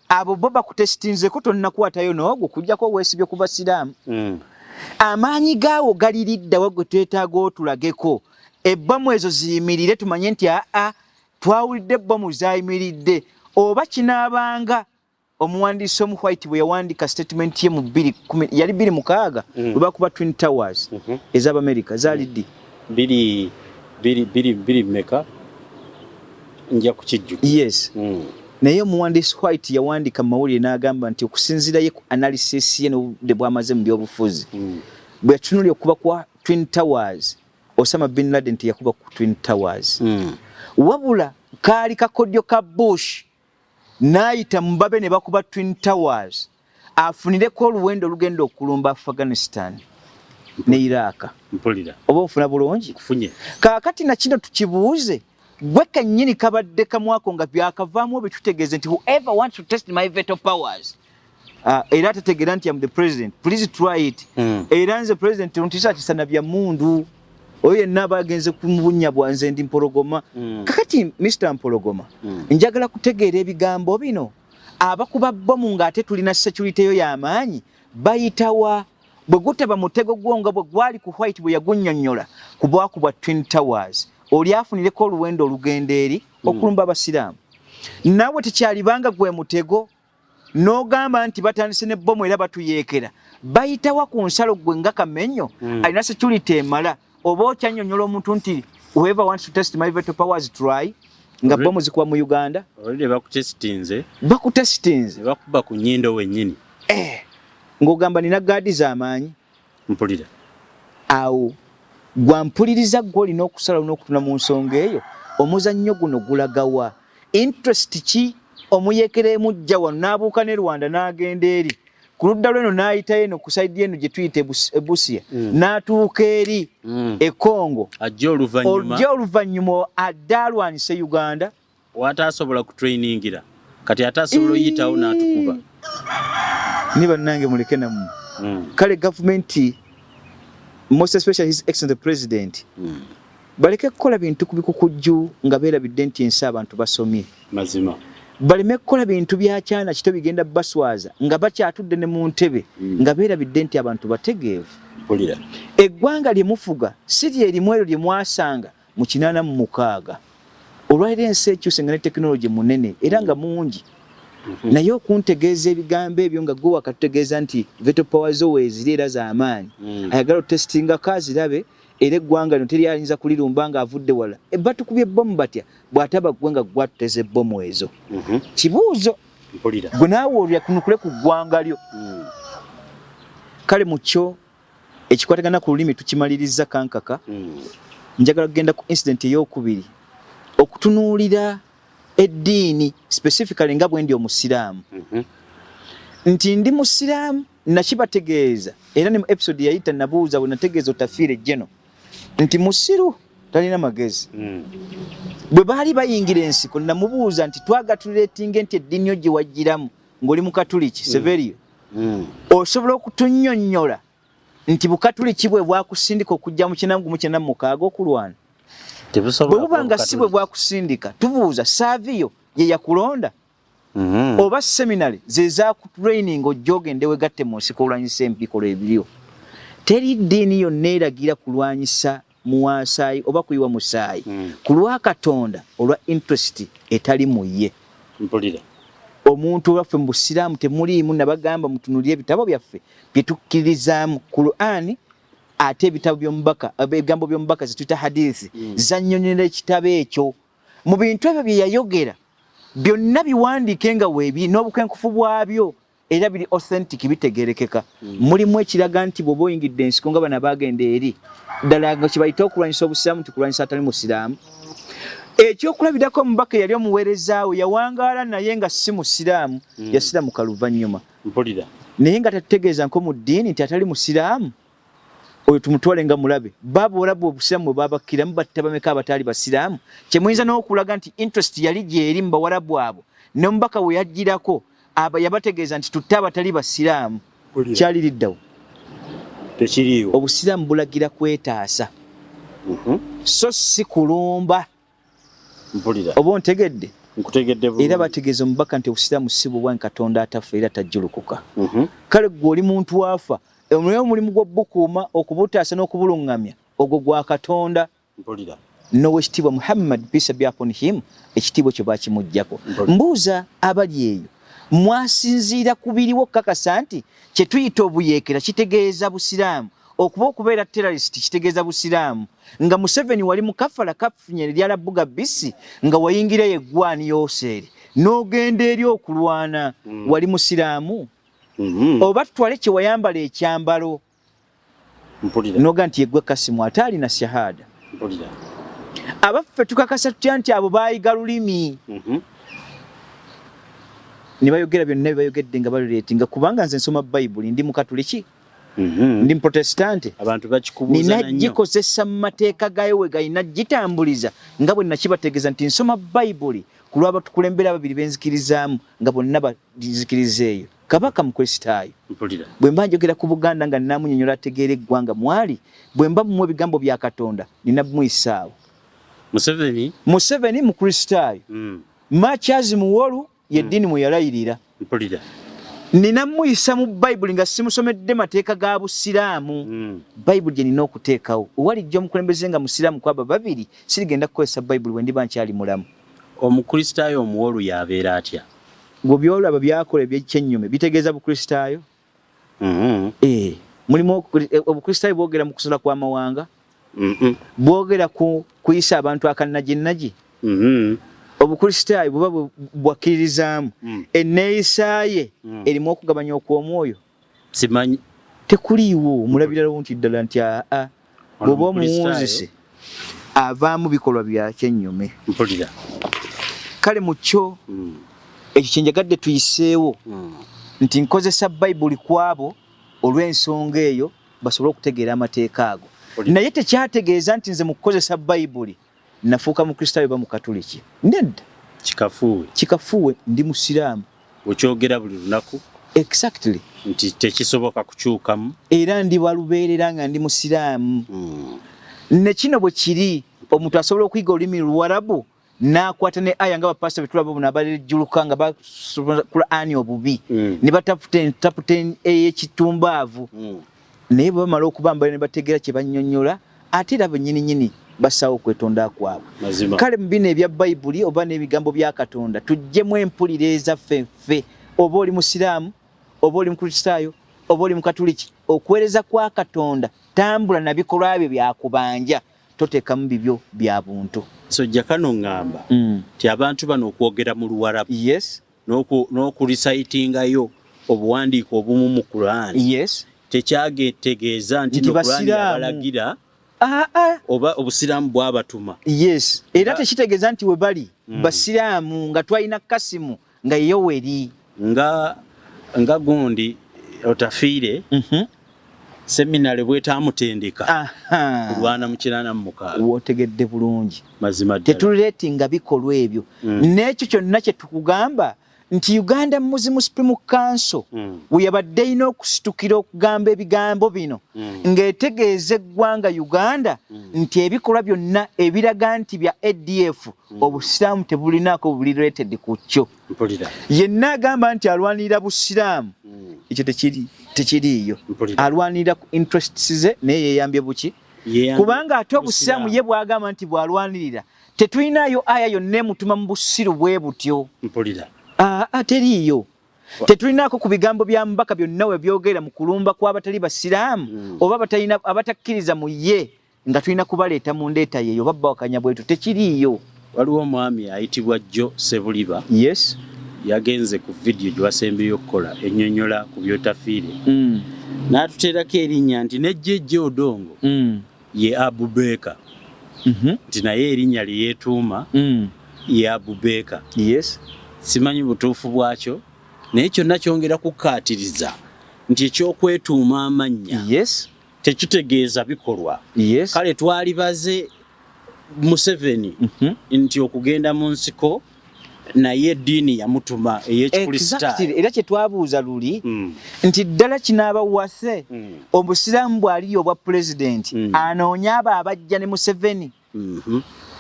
Abo bo bakutesitinzeko tonnakwatayo n'ogwo kujjako weesibye ku basiraamu. Amaanyi gaawo galiridda wa gwe twetaaga otulageko. Ebbomu ezo ziyimirire tumanye nti aa twawulidde ebbomu zaayimiridde. Oba kinaabanga omuwandiisi omu White bwe yawandiika statement ye mu bbiri kumi, yali 2006 bwe bakuba Twin Towers ez'Abamerika zaali ddi? Bbiri, bbiri, bbiri, bbiri mmeka? Nja kukijjukira. Yes. Naye omuwandiisi White yawandiika mu mawulire n'agamba nti okusinziira ye ku analysis ye n'obudde bw'amaze mu byobufuzi, bwe yatunuulira okuba kwa Twin Towers, Osama bin Laden teyakuba ku Twin Towers. Wabula kaali kakodyo ka Bush N'ayita mu babe ne bakuba Twin Towers afunireko oluwendo olugenda okulumba Afghanistan ne Iraq. Mpulira. Oba onfuna bulungi? Nkufunye. Kaakati na kino tukibuuze gwe kennyini kabadde kamwako nga byakavaamu obitutegeeze nti whoever wants to test my veto powers era atategeera nti am the president, please try it. Era nze president ntiisatiisa na bya mmundu, oyo yenna aba agenze ku bunnya bwanze, ndi mpologoma. Kakati Mr Mpologoma, njagala kutegeera ebigambo bino. Abakuba bbomu ng'ate tulina security yo y'amaanyi bayitawa? Bwe gutaba mutego gwo nga bwe gwali ku White bwe yagunnyonnyola ku bwakubwa Twin Towers, oli afunireko oluwendo olugenda eri okulumba abasiraamu, naawe tekyalibanga gwe mutego n'ogamba nti batandise ne bbomu era batuyeekera, bayitawa ku nsalo gwe nga Kamenyo alina security emala? Oba okyannyonnyola omuntu nti whoever wants to test my veto powers, try, nga bbomu zikuba mu Uganda? Already bakutesitinze. Bakutesitinze. Ne bakuba ku nnyindo wennyini. Eh, ng'ogamba nina gaadi z'amaanyi. Mpulira. Awo gwampuliriza, gwe olina okusalawo n'okutuna mu nsonga eyo. Omuzannyo guno gulagawa? Interest ki omuyekera emujja wano n'abuuka ne Rwanda n'agenda eri ku ludda lweno n'ayitayo eno ku side eno gye tuyita Ebusia n'atuuka eri e Congo? Ajja oluvannyuma. Ojja oluvannyuma adde alwanyise Uganda. Watasobola kutrainingira, kati ate asobola oyitawo n'atukuba. Ni bannange, muleke nammwe. Kale gavumenti, most especially His Excellency the President, baleke kukola bintu ku bikukujju nga beerabidde nti ensi abantu basomye. Mazima. Baleme kukola bintu bya kyana kito bigenda baswaza nga bakyatudde ne mu ntebe, nga beerabidde nti abantu bategeevu. Mpulira. Eggwanga lye mufuga si lye limu eryo lye mwasanga mu 86. Olwaliro ensi ekyuse nga ne tekinologi munene era nga mungi, naye okuntegeeza ebigambo ebyo nga gwe wakatutegeeza nti veto power zo weeziri era z'amaanyi, ayagala otestingako azirabe, era eggwanga lino teri ayinza kulirumba ng'avudde wala. E, batukubye ebbomu batya bw'ataba ggwe nga gwatuteza ebbomu ezo? Kibuuzo. Mpulira. Gwe naawe olya kunukule ku ggwanga lyo. Kale mu kyo ekikwatagana ku lulimi tukimaliriza kankaka. Njagala kugenda ku incident eyokubiri, okutunuulira eddiini specifically nga bwe ndi omusiraamu, nti ndi musiraamu nakibategeeza era ne mu episode yayita nabuuza bwe nategeeza Otafiire Geno nti musiru, talina magezi. Bwe baali bayingira ensiko namubuuza nti twagatuleetinga nti eddiini yo gye wagiramu ng'oli mukatuliki, Severio, osobola okutunnyonnyola nti bukatuliki bwe bwakusindika okujja mu 1996 okulwana? Tebusobola. Bwe buba nga si bwe bwakusindika, tubuuza, Saaviyo ye yakulonda oba seminary ze zakutraining ojja ogende wegatte mu nsiko olwanyisa ebikolwa ebiriwo? Teri ddiini yonna eragira kulwanyisa muwasaayi oba kuyiwa musaayi ku lwa Katonda olwa interest etali mu ye. Mpulira. Omuntu olwaffe mu busiraamu temuliimu. Nabagamba mutunulire ebitabo byaffe bye tukkiririzaamu, Qur'ani, ate ebitabo by'omubaka, ebigambo by'omubaka zetuyita hadithi, zannyonnyola ekitabo ekyo. Mu bintu ebyo bye yayogera byonna biwandiike nga weebiri n'obukenkufu bwabyo, era biri authentic, bitegerekeka. Mulimu ekiraga nti bw'oba oyingidde ensiko nga bano abagenda eri ddala nga kibayita okulwanyisa obusiraamu, nti kulwanyisa atali musiraamu. Ekyokulabirako, omubaka eyali omuweerezaawe yawangaala naye nga si musiraamu, yasiramuka luvannyuma. Mpulira. Naye nga tatutegeeza nko mu ddiini nti atali musiraamu oyo tumutwale nga mulabe. Babawarabu obusiraamu bwe babakkiramu batta bameka abataali basiraamu? Kyemuyinza n'okulaga nti interest yali gyeri mu bawarabu abo, n'omubaka we yajjirako aba yabategeeza nti tutte abatali basiraamu. Mpulira. Kyali liddawo? Tekiriiwo. Obusiraamu bulagira kwetaasa, so si kulumba. Mpulira. Oba ontegedde? Nkutegedde bulungi. Era bategeeza omubaka nti obusiraamu si bubwange, Katonda atafa era tajjulukuka. Kale gwe oli muntu wafa, naye omulimu gw'obukuuma, okubutaasa n'okubuluŋŋamya ogwo gwa Katonda. Mpulira. N'owekitiibwa Muhammad, peace be upon him, ekitiibwa ekyo bakimuggyako. Mbuuza abali eyo, mwasinziira ku biriwo okukakasa nti kye tuyita obuyeekera kitegeeza busiraamu, okuba okubeera terrorist kitegeeza busiraamu, nga Museveni wali mukafala kafunye eryala buga bisi nga wayingirayo eggwani yoseeri n'ogenda eri okulwana, wali musiraamu? Oba tutwale kye wayambala ekyambalo Mpulira. Noga nti yegwe Kasimu ate alina shahada? ddonsonson Ne bayogera byonna bye bayogedde nga baluleetinga, kubanga nze nsoma Bayibuli, ndi Mukatuliki, ndi Muprotestante. Abantu bakikubuuza nina gikozesa mu mateeka gayo we galina gitambuliza, nga bwe nakibategeeza nti nsoma Bayibuli ku lw'abatukulembera ababiri benzikirizaamu, nga bonna banzikiriza eyo. Kabaka Mukristaayo. Bwe mba njogera ku Buganda nga nnamunyonyola ategeera eggwanga mwali, bwe mba mumuwa ebigambo bya Katonda, nina muyisaawo. Museveni, Museveni Mukristaayo. Matyazi Muwolu ye ddiini mwe yalayirira. Mpulira. Nina muyisa mu Bayibuli nga simusomedde mateeka ga Busiraamu. Bayibuli gye nina okuteekawo. Walijja omukulembeze nga Musiraamu ku abo babiri, sirigenda kukozesa Bayibuli bwe ndiba nkyali mulamu. Omukristaayo omuwolu y'abeera atya? Gwe by'olaba by'akola eby'ekyennyume bitegeeza Bukristaayo? Mulimu Obukristaayo bwogera mu kusola kw'amawanga? Bwogera ku kuyisa abantu akannaginnagi? Obukristaayo buba bwakkiririzaamu enneeyisa ye erimu okugabanya okw'omwoyo? Simanyi. Tekuliiwo. Omulabiralawo nti ddala nti aa, bw'oba omuwunzise avaamu bikolwa bya kyennyume. Mpulira. Kale mu kyo ekyo kye njagadde tuyiseewo, nti nkozesa Bayibuli ku abo olw'ensonga eyo basobole okutegeera amateeka ago. Naye tekyategeeza nti nze mu kukozesa Bayibuli nafuuka Mukristaayo oba Mukatuliki. Nedda. Kikafuuwe. Kikafuuwe, ndi Musiraamu. Okyogera buli lunaku. Exactly. Nti tekisoboka kukyukamu. Era ndi balubeerera nga ndi Musiraamu. Ne kino bwe kiri, omuntu asobola okuyiga olulimi Luwarabu n'akwata ne aya nga bapasita be tulaba buno abalejjuluka nga basoma Kulaani obubi, ne bataputa entaputa ey'ekitumbaavu, naye bwe bamala okubambala ne bategeera kye bannyonnyola, ate era bennyini nnyini bassaawo okwetonda kwabwe. Kale mu bino ebya Bayibuli oba n'ebigambo bya Katonda, tuggyemu empulira ezaffe ffe, oba oli Musiraamu oba oli Mukristaayo oba oli Mukatuliki, okuweereza kwa Katonda tambula na bikolwa byo byakubanja, toteekamu bibyo bya buntu. So Jakana ŋŋamba nti abantu bano okwogera mu Luwarabu, yes, n'okurisaitingayo obuwandiiko obumu mu Kuraani, yes, tekyagetegeeza nti nti no Kuraani Basiraamu. yabalagira oba Obusiraamu bwabatuma. Yes, era tekitegeeza nti we bali Basiraamu, nga twalina Kasimu nga Yoweri. Nga gundi Otafiire, seminary bwetamutendeka kulwana mu 86. Wootegedde bulungi. Mazima ddala. Tetuleetinga bikolwa ebyo. N'ekyo kyonna kye tukugamba nti Uganda Muslim Supreme Council we yabadde erina okusitukira okugamba ebigambo bino, ng'etegeeza eggwanga Uganda nti ebikolwa byonna ebiraga nti bya ADF, Obusiraamu tebulinaako buli related ku kyo. Mpulira. Yenna agamba nti alwanirira Busiraamu, ekyo tekiriiyo. Mpulira. Alwanirira ku interests ze, naye yeeyambye buki? Yeeyambye Kubanga ate Obusiraamu ye bw'agamba nti bw'alwanirira, tetulinayo aya yonna emutuma mu busiru bwe butyo. Mpulira. Aa, teriiyo. Tetulinaako ku bigambo bya mubaka byonna we byogera mu kulumba kw'abatali Basiraamu oba abatalina, abatakkiriza mu ye, nga tulina kubaleeta mu ndeeta yeeyo oba bawakanya bwetu, tekiriiyo. Waliwo omwami ayitibwa Jo Sebuliba. Yes. Yagenze ku vidiyo gye wasembyeyo okukola ennyonnyola ku by'Otafiire, n'atuteerako erinnya nti ne Jjejja Odongo ye Abubeeka, nti naye erinnya lye yeetuuma ye Abubeeka. Yes. Simanyi butuufu bwakyo, naye kyonna kyongera kukkaatiriza nti ekyokwetuuma amannya yes, tekitegeeza bikolwa. Yes. Kale twalibaze Museveni nti okugenda mu nsiko naye eddiini yamutuma ey'Ekikristaayo. Exactly. Era kye twabuuza luli nti ddala kinaaba wase Obusiraamu bw'aliri obwa pulezidenti, anoonye abo abajja ne Museveni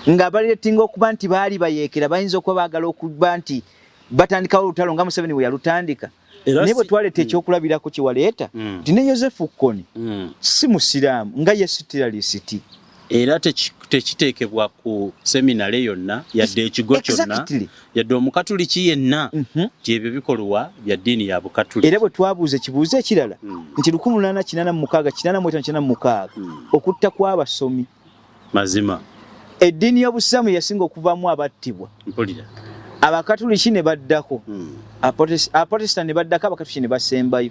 nga baleetinga okuba nti baali bayeekera, bayinza okuba baagala okuba nti batandikawo olutalo nga Museveni bwe yalutandika. Era Naye bwe twaleeta ekyokulabirako kye waleeta nti ne Yosefu Kony si Musiraamu nga ye sitiralisiti. Era tekiteekebwa ku seminale yonna, yadde ekigo kyonna, yadde Omukatuliki yenna, nti ebyo bikolwa bya ddiini ya Bukatuliki. Era bwe twabuuza ekibuuzo ekirala nti 1886, 85, 86, okutta kw'abasomi. Mazima. Eddiini y'Obusiraamu yasinga okuvaamu abattibwa. Mpulira. Abakatuliki ne baddako, Abaprotestant ne baddako, Abakatuliki ne basembayo.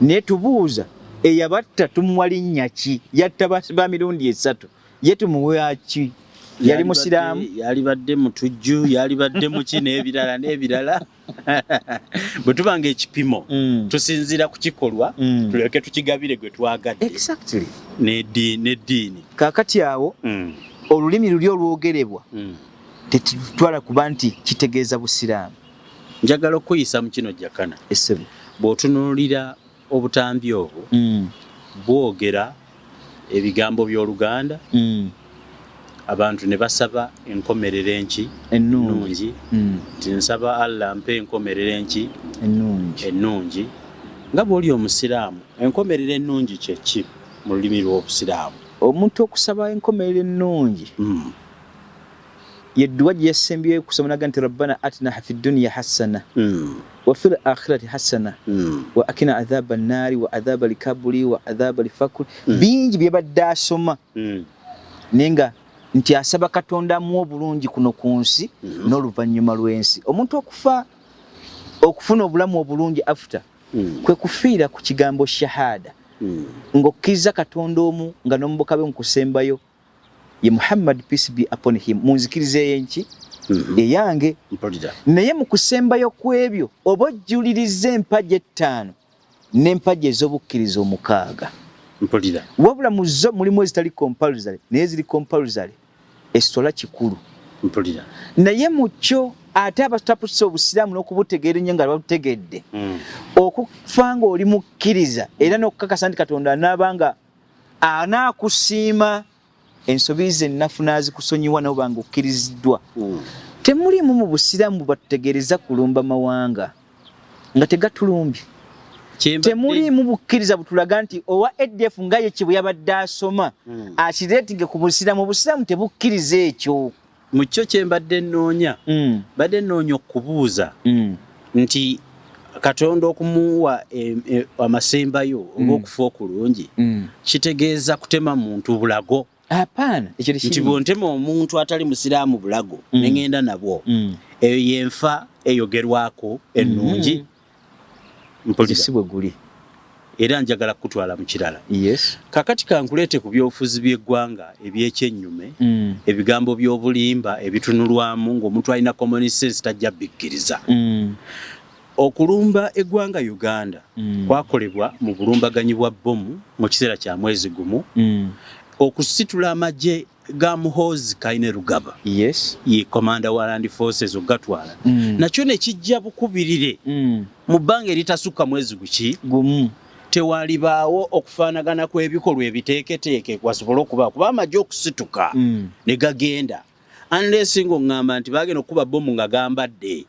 Naye tubuuza, eyabatta tumuwa linnya ki? Yatta ba mirundi esatu, ye tumuwa ki? Yali musiraamu, yalibadde mutujju, yalibadde muki n'ebirala n'ebirala. Bwe tuba nga ekipimo tusinziira ku kikolwa, tulyoke tukigabire gwe twagadde. N'eddiini. Kaakati awo olulimi luli olwogerebwa tetutwala kuba nti kitegeeza busiraamu. Njagala okuyisa mu kino, Jakana. Essebo. Bw'otunuulira obutambi obwo, bwogera ebigambo by'Oluganda, abantu ne basaba enkomerero enki? Ennungi. Nti nsaba Allah mpe enkomerero enki? Ennungi. Ennungi. Nga bw'oli omusiraamu, enkomerero ennungi kyeki mu lulimi lw'obusiraamu? Omuntu okusaba enkomerero ennungi, yedduwa gye yasembyeyo kusoma naga nti rabbana atina fi dunya hasana wa fil akhirati hasana wa akina adhaba nnaari wa adhaba likabuli wa adhaba lifakuli. Bingi byebadde asoma, naye nga nti asaba Katonda amuwa obulungi kuno ku nsi n'oluvannyuma lw'ensi. Omuntu okufa okufuna obulamu obulungi after kwe kufiira ku kigambo shahada, ng'okkiriza Katonda omu, nga n'omuboka be mu kusembayo ye Muhammad, peace be upon him, mu nzikiriza ey'enki eyange. Naye mu kusembayo kw'ebyo oba ojjuliriza empagi 5 n'empagi ez'obukkiriza 6. Wabula mu zo mulimu ezitali compulsory, naye ziri compulsory essola kikulu. Naye mu kyo ate abataputisa obusiraamu n'okubutegeera ennyo nga babutegedde, okufa ng'oli mukkiriza era n'okukakasa nti Katonda anaaba nga anaakusiima, ensobi ze ennafu n'azikusonyiwa, noba nga okkiriziddwa. Temuliimu mu busiraamu batutegeereza kulumba mawanga nga tegatulumbye. Temuliimu bukkiriza butulaga nti owa ADF nga ye kye bwe yabadde asoma akireetinge ku busiraamu. Obusiraamu tebukkiriza ekyo. Mu kyo kye mbadde nnoonya, badde nnoonya okubuuza nti Katonda okumuwa amasembayo oba okufa okulungi kitegeeza kutema muntu bulago? Hapana, ekyo nti bwontema omuntu atali musiraamu bulago ne ŋŋenda nabwo, eyo yenfa eyogerwako ennungi? Mpulira. Si bwe guli. Era njagala kukutwala mu kirala. Yes. Kakati kankuleete ku byobufuzi by'eggwanga ebyekyennyume, ebigambo by'obulimba ebitunulwamu ng'omuntu alina common sense tajja bikkiriza. Okulumba eggwanga Uganda kwakolebwa mu bulumbaganyi bwa bbomu mu kiseera kya mwezi gumu. Okusitula amagye ga Muhoozi Kainerugaba, ye commander wa land forces, okugatwala, nakyo ne kijja bukubirire mu bbanga eritasukka mwezi guki? Gumu. Tewalibaawo okufaanagana kw'ebikolwa ebiteeketeeke wasobole okubaawo, kuba amagye okusituka ne gagenda, unless ng'oŋŋamba nti bagenda okukuba bbomu nga gambadde,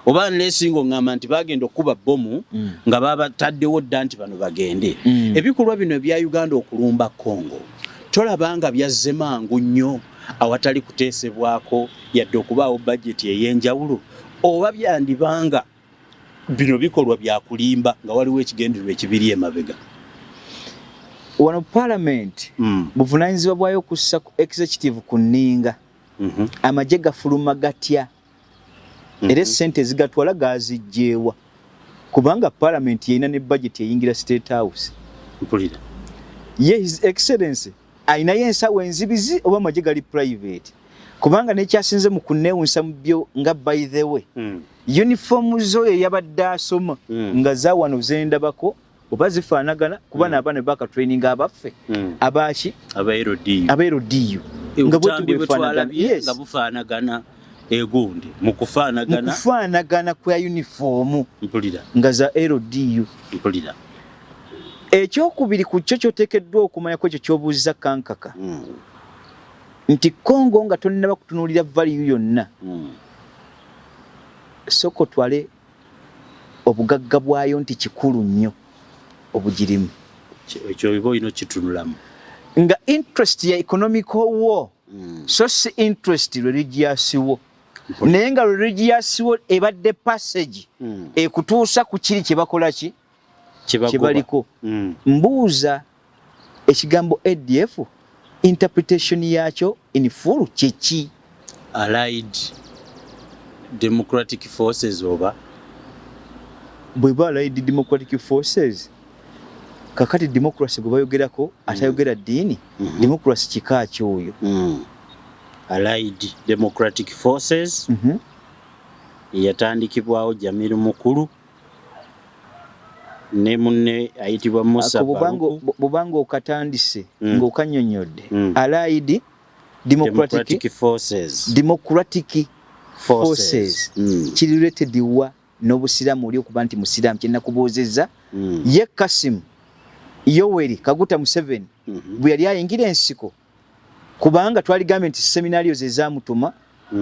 oba unless ng'oŋŋamba nti bagenda okukuba bbomu nga babataddewo dda nti bano bagende. Ebikolwa bino ebya Uganda okulumba Congo, tolaba nga byazze mangu nnyo awatali kuteesebwako yadde okubaawo bajeti ey'enjawulo, oba byandibanga bino bikolwa bya kulimba nga waliwo ekigendererwa ekibiri emabega? Wano parliament buvunaanyizibwa bwayo okussa ku executive ku nninga. Amagye gafuluma gatya, era esente ezigatwala gazijjeewa? Kubanga parliament yerina ne budget eyingira State House. Mpulira. Ye His Excellency alinayo ensawo enzibizi, oba amagye gali private? Kubanga nekyasinze mu kunneewunyisa mu byo, nga by the way, uniform zo eyabadde asoma nga za wano zendabako oba zifaanagana, kuba n'abaana baka training abaffe abaki? Aba LDU. Aba LDU. Nga obutambi bwe twalabye nga bufaanagana egundi mu kufaanagana. Mu kufaanagana kwa uniform. Mpulira. Nga za LDU. Mpulira. Ekyokubiri ku kyo kyoteekeddwa okumanya ku ekyo kyobuuziza, Kankaka, nti Congo, nga tonnaba kutunuulira value yonna, sooka otwale obugagga bwayo nti kikulu nnyo obugirimu. Ekyo oba olina okitunulamu. Nga interest ya economical war, so si interest religious war, naye nga religious war ebadde passage ekutuusa ku kiri kyebakola ki, kyebaliko. Mbuuza, ekigambo ADF interpretation yakyo in full kyeki? Allied Democratic Forces oba? Bweba Allied Democratic Forces, kakati democracy gwe bayogerako, atayogera ddiini, democracy kika kyoyo? Allied Democratic Forces eyatandikibwawo Jamiru Mukulu ne munne ayitibwa Musa Ako Baluku. Bwobanga okatandise ng'okanyonyodde, Allied Democratic, Democratic Forces. Democratic Forces. Forces kiri related wa n'obusiraamu? Oli okuba nti musiraamu, kyenakubuuzizza ye Kasimu Yoweri Kaguta Museveni bwe yali ayingira ensiko, kubanga twaligambye nti seminario ze zamutuma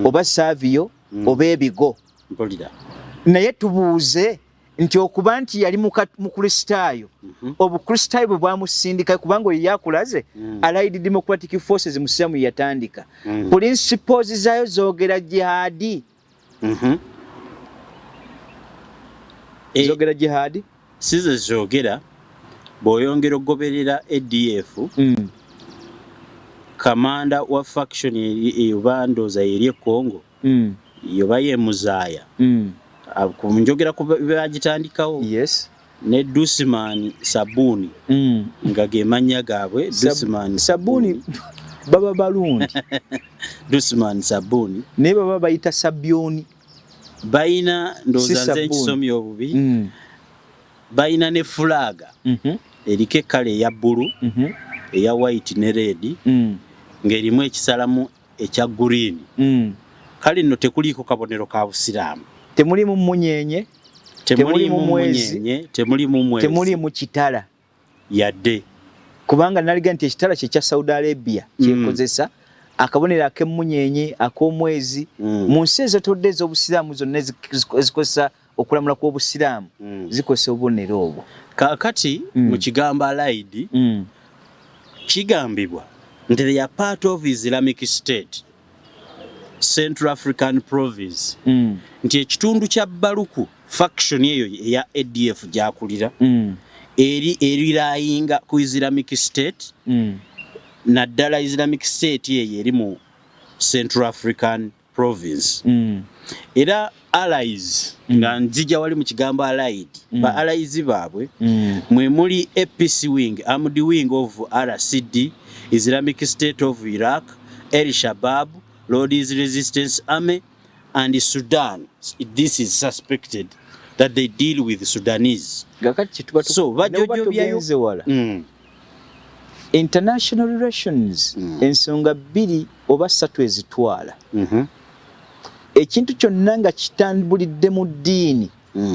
oba Savio oba ebigo. Mpulira. Naye tubuuze nti okuba nti yali mukristaayo, obukristaayo bwe bwamusindika? Kubanga oyo yakulaze Allied Democratic Forces musiraamu yatandika, principles zaayo zoogera jihadi. Zogera jihadi. Si ze zoogera. Bw'oyongera okugoberera ADF, kamanda wa faction oba ndooza eri e Congo yoba ye Muzaaya. Njogera ku bagitandikawo ne Dusman Sabuni nga ge mannya gaabwe. Dusman Sabuni baba balungi. Dusman Sabuni. Naye baba bayita Sabyoni. Bayina Si ndowooza nze sabbuuni. nkisomye obubi. Bayina ne fulaaga eriko ekkala eya bbulu, eya white ne red, ng'erimu ekisalamu ekya green. Kale nno tekuliiko kabonero ka busiraamu. Temulimu munyenye. Temulimu Temulimu mwezi. Munyenye, temulimu mwezi. Temulimu kitala. Yadde. Kubanga naliga nti ekitala kye kya Saudi Arabia kyekozesa akabonero ak'emmunyenye, ak'omwezi. Mu nsi ezitodde ez'obusiraamu zonna ezikozesa okulamula kw'obusiraamu zikozesa obubonero obwo. Kaakati mu kigambo allied, kigambibwa nti they are part of Islamic State Central African Province, nti ekitundu kya Baluku, faction eyo eya ADF gyakulira, eri erirayinga ku Islamic State, naddala Islamic State eyo eri mu Central African Province. Era allies, nga nzija wali mu kigambo allied, ba allies baabwe mwe muli APC wing, armed wing of RCD, Islamic State of Iraq, El Shabab, Lord's Resistance Army and Sudan. This is suspected that they deal with Sudanese. Kakati kyetuba So, ne bwe bajojobyayo- tugenze wala, international relations, ensonga bbiri oba ssatu ezitwala ekintu kyonna nga kitambulidde mu ddiini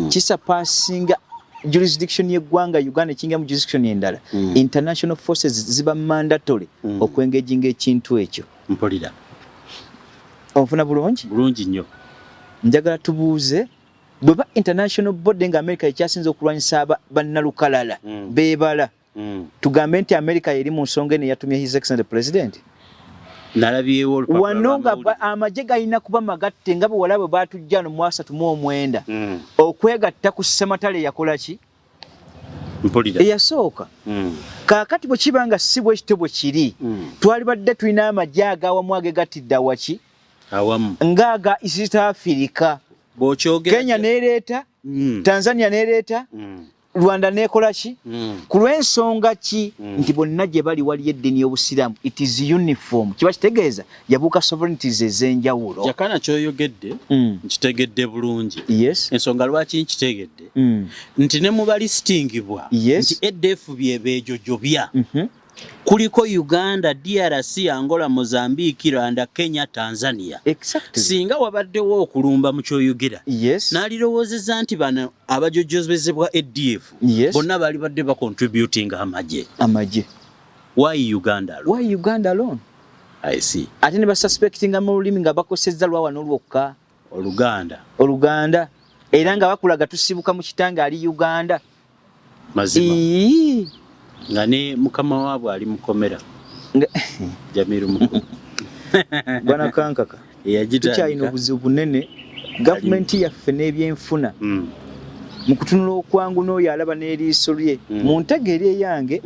kisurpassinga jurisdiction y'eggwanga Uganda, ekinga mu jurisdiction endala, international forces ziba mandatory okwengaginga ekintu ekyo. Mpulira. Onfuna bulungi? Bulungi nnyo. Njagala tubuuze, bwe ba international body nga America ekyasinza okulwanyisa bannalukalala beebala, tugambe nti America eri mu nsonga eno eyatumye His Excellent President? Nalabyewo olupapula Wano nga lw'amawulire. Amagye galina kuba magatte nga bwe wala bwe batujja no mu 39 okwegatta ku Ssematale yakola ki? Mpulira. Eyasooka. Kaakati bwe kiba nga si bwe kityo bwe kiri, twalibadde tulina amagye agawamu agegattidde awaki? Awamu. Ng'aga East Africa. Bw'okyogera. Kenya neereeta, Tanzania neereeta, Rwanda neekola ki? Ku lw'ensonga ki nti bonna gye bali waliyo eddiini y'obusiraamu, it is uniform, kiba kitegeeza yabuuka sovereignties ez'enjawulo. Jakana, kyoyogedde nkitegedde bulungi. Ensonga lwaki nkitegedde nti ne mu balistingibwa nti ADF byebeejojobya kuliko Uganda, DRC, Angola, Mozambique, Rwanda, Kenya, Tanzania. Singa wabaddewo okulumba mu kyoyogera, naalirowoozezza nti bano abajojobezebwa ADF bonna baali badde bacontributing amagye. Amagye. Why Uganda alone? Why Uganda alone? I see. Ate ne basuspectinga mu lulimi nga bakosezza lwa wano lwokka. Oluganda. Oluganda, era nga bakulaga tusibuka mu kitange ali Uganda. Mazima. Ii. Nga ne mukama waabwe ali mukomera, Jamiru Mukulu. Bwana Kankaka, Eyagitandika. tukyalina obuzibu bunene gavumenti yaffe n'ebyenfuna. Mu kutunula okwangu n'oyo alaba n'eriiso lye mu ntegeera eyange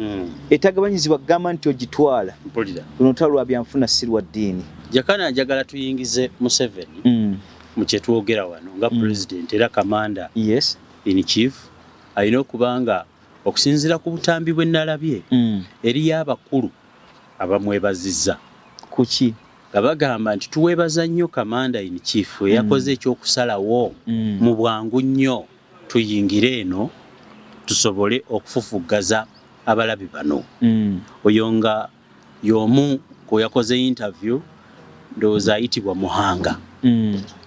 etagabanyizibwa kugamba nti ogitwala, Mpulira. luno lutalo lwa byanfuna, si lwa ddiini. Jakana, njagala tuyingize Museveni mu kyetwogera wano nga president era commander in chief. Alina okuba nga okusinziira ku butambi bwe nalabye, eriyo abakulu abamwebazizza. Kuki? Nga bagamba nti tuwebaza nnyo Commander in Chief eyakoze ekyokusalawo mu bwangu nnyo tuyingire eno tusobole okufufuggaza abalabi bano. Oyo nga y'omu ku yakoze interview, ndowooza ayitibwa Muhanga,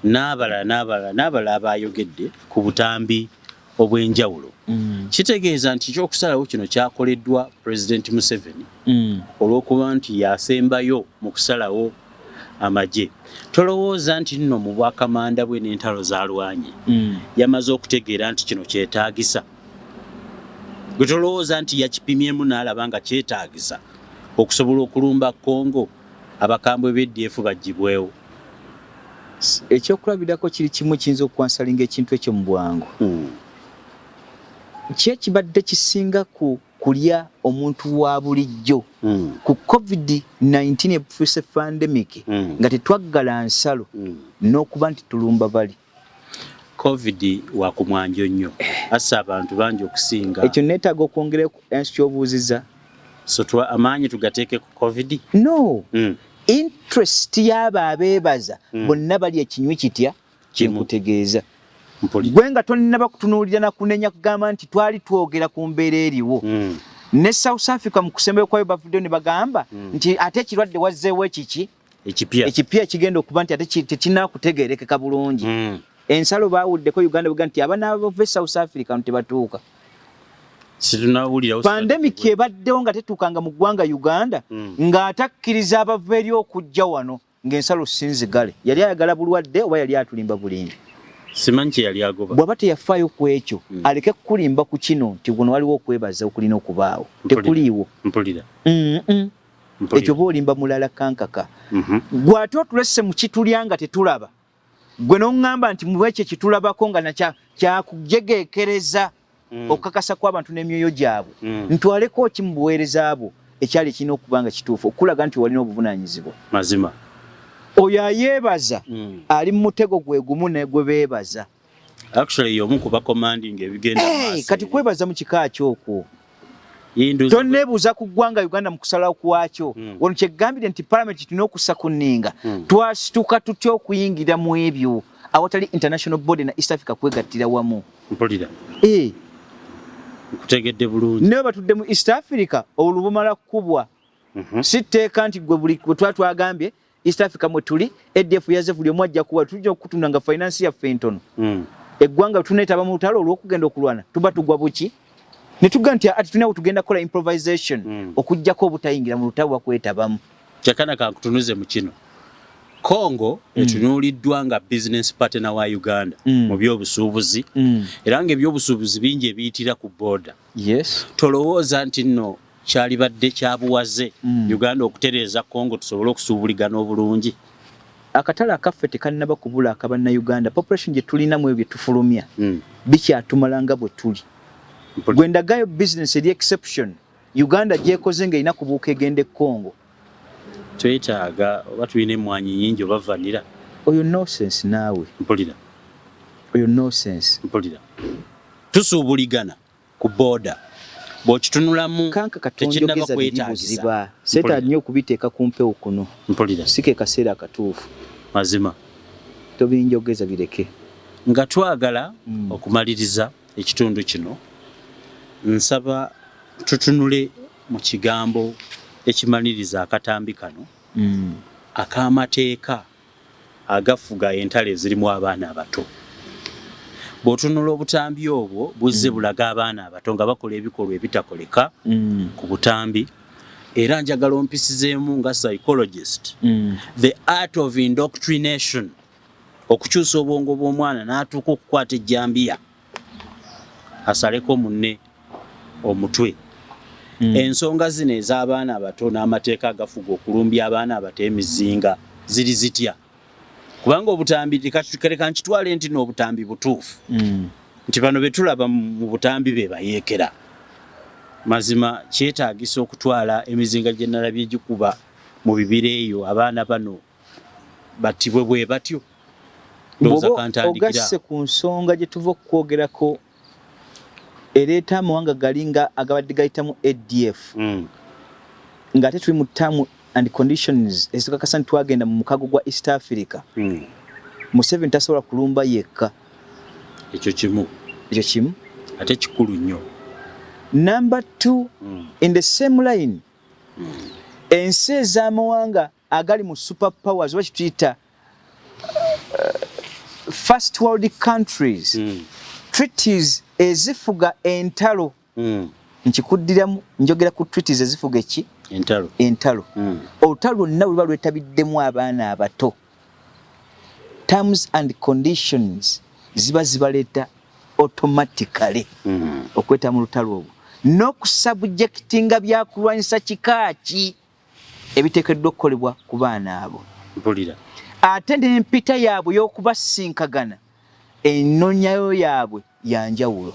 n'abalala n'abalala n'abalala abayogedde ku butambi obw'enjawulo. Kitegeeza nti ekyokusalawo kino kyakoleddwa President Museveni olw'okuba nti yasembayo mu kusalawo amagye. Tolowooza nti nno mu bwakamanda bwe n'entalo z'alwanye yamaze okutegeera nti kino kyetaagisa? Gwe tolowooza nti yakipimyemu n'alaba nga kyetaagisa okusobola okulumba Congo, abakambwe b'ADF baggyibwewo? Ekyokulabirako kiri kimu kiyinza okukwansalinga ekintu ekyo mu bwangu. Ki ekibadde kisinga ku kulya omuntu wa bulijjo ku COVID-19 efuuse pandemic nga tetwaggala nsalo n'okuba nti tulumba bali? COVID wa ku mwanjo nnyo, assa abantu bangi okusinga. Ekyo neetaaga okwongera ensi ky'obuuziza. So amaanyi tugateeke ku COVID? No. Interest y'abo abeebaza bonna bali ekinywi kitya kyenkutegeeza. Gwe nga tonnaba kutunuulira na kunenya kugamba nti twali twogera ku mbeera eriwo. Ne South Africa mu kusembayo kwayo bavuddeyo ne bagamba nti ate ekirwadde wazzeewo ekiki ekipya ekigenda okuba nti ate tekinaakutegeerekeka bulungi. Ensalo baawuddeko Uganda buga nti abanaabava e South Africa tebatuuka. Pandemic ebaddewo nga tetuukanga mu ggwanga Uganda, ng'atakkiriza abava eri okujja wano ng'ensalo sinzigale. Yali ayagala bulwadde oba yali atulimba bulimbi? Simanyi kye yali agoba. Bw'aba teyafaayo ku ekyo, aleke kukulimba ku kino nti guno waliwo okwebaza okulina okubaawo. Tekuliiwo. Mpulira. Ekyo oba olimba mulala kankaka. Gwe ate otulesse mu kitulya nga tetulaba. Gwe n'oŋŋamba nti mu ekyo ekitulabako nga kyakujegeekereza okukakasa kw'abantu n'emyoyo gyabwe. Ntwaleko ki mu buweereza bwo ekyali ekirina okuba nga kituufu okukulaga nti walina obuvunaanyizibwa? Mazima. Oyo ayeebaza ali mu mutego gwe gumu ne gwe beebaza. Actually y'omu ku bacommanding ebigenda maaso. Kati kwebaza mu kika ky'okwo. Tonneebuuza ku ggwanga Uganda mu kusalawo kwakyo. Wano kyegambire nti parliament tulina okussa ku nninga. Twasituka tutya okuyingira mu ebyo awatali international body na East Africa kwegattira wamu? Mpulira. Nkutegedde bulungi. Naye batudde mu East Africa obululu bumala kukubwa. Si tteeka nti gwe buli bwe tuba twagambye East Africa mwe tuli, ADF yazze buli omu ajja kuwa, tujja okutunda nga finance yaffe ntono. Eggwanga tuneetaba mu lutalo olw'okugenda okulwana, tuba tugwa buki? Ne tugamba nti ati tulina tugenda kukola improvisation okuggyako obutayingira mu lutalo bakwetabamu. Jakana kankutunuze mu kino. Congo etunuuliddwa nga business partner wa Uganda mu by'obusuubuzi, era ng'ebyobusuubuzi bingi ebiyitira ku border. Tolowooza nti nno kyalibadde kya buwaze Uganda okutereeza Congo tusobole okusuubuligana obulungi? Akatale akaffe tekannaba kubula akabannayuganda. Population gye tulina mu ebyo bye tufulumya bikyatumala nga bwe tuli. Gwe ndagayo business eri exception Uganda gyekoze ng'erina kubuuka egenda e Congo. Twetaaga oba tulina emmwanyi nnyingi oba vanilla. Oyo nonsense naawe. Mpulira. Oyo nonsense. Mpulira. Tusuubuligana ku border. Bw'okitunulamu tekinnaba kwetaagisa. Seetaaga nnyo okubiteeka ku mpewo kuno. Mpulira. Si ke kaseera akatuufu. Mazima. Tobinjogeza bireke. Nga twagala okumaliriza ekitundu kino, nsaba tutunule mu kigambo ekimaliriza akatambi kano ak'amateeka agafuga entalo ezirimu abaana abato. Bw'otunula obutambi obwo buzze bulaga abaana abato nga bakola ebikolwa ebitakoleka ku butambi, era njagala ompisizeemu nga psychologist the art of indoctrination, okukyusa obwongo bw'omwana n'atuuka okukwata ejjambiya asaleko munne omutwe. Ensonga zino ez'abaana abato n'amateeka agafuga okulumbya abaana abato emizinga ziri zitya? Kubanga obutambi leka nkitwale nti n'obutambi butuufu nti bano be tulaba mu butambi be bayeekera. Mazima kyetaagisa okutwala emizinga gye nalabye gikuba mu bibira eyo abaana bano battibwe bwe batyo. Bw'oba ogasse ku nsonga gye tuva okukwogerako ereeta amawanga gali nga agabadde gayitamu ADF, ng'ate tuli mu ttaamu and conditions ezitukakasa nti twagenda mu mukago gwa East Africa, Museveni tasobola kulumba yekka. Ekyo kimu. Ekyo kimu. Ate kikulu nnyo. Number 2, in the same line, ensi ez'amawanga agali mu super powers, oba kituyita first world countries, treaties ezifuga entalo, nkikuddiramu, njogera ku treaties ezifuga eki? Entalo. Entalo. Olutalo lwonna bwe luba lwetabiddemu abaana abato, terms and conditions ziba zibaleeta automatically okweta mu lutalo olwo n'okusubjectinga byakulwanyisa kika ki ebiteekeddwa okukolebwa ku baana abo. Mpulira. Ate n'empita yaabwe y'okubasinkagana, ennonyayo yaabwe yanjawulo.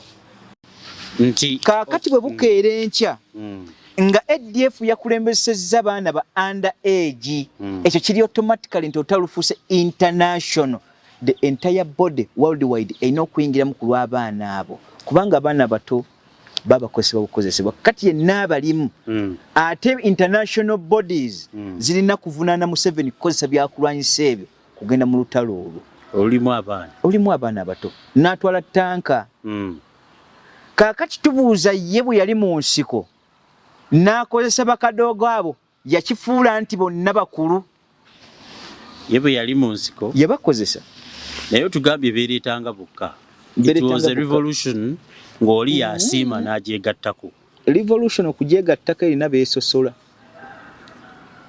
Nti kaakati bwe bukeera enkya nga ADF yakulembesezza baana ba under age, ekyo kiri automatically nti olutalo lufuuse international. The entire body worldwide erina okuyingiramu ku lw'abaana abo, kubanga abaana bato babakozesebwa bukozesebwa. Kati yenna abalimu, ate international bodies zirina kuvunaana Museveni kukozesa byakulwanyisa ebyo kugenda mu lutalo olwo olulimu abaana, olulimu abaana abato, n'atwala tanka. Kaakati tubuuza, ye bwe yali mu nsiko n'akozesa bakadoogo abo, yakifuula nti bonna bakulu? Ye bwe yali mu nsiko yabakozesa. Naye otugambye beereetanga bokka. It was a revolution ng'oli yasiima n'agyegattako. Revolution okugyegattako erina beesosola.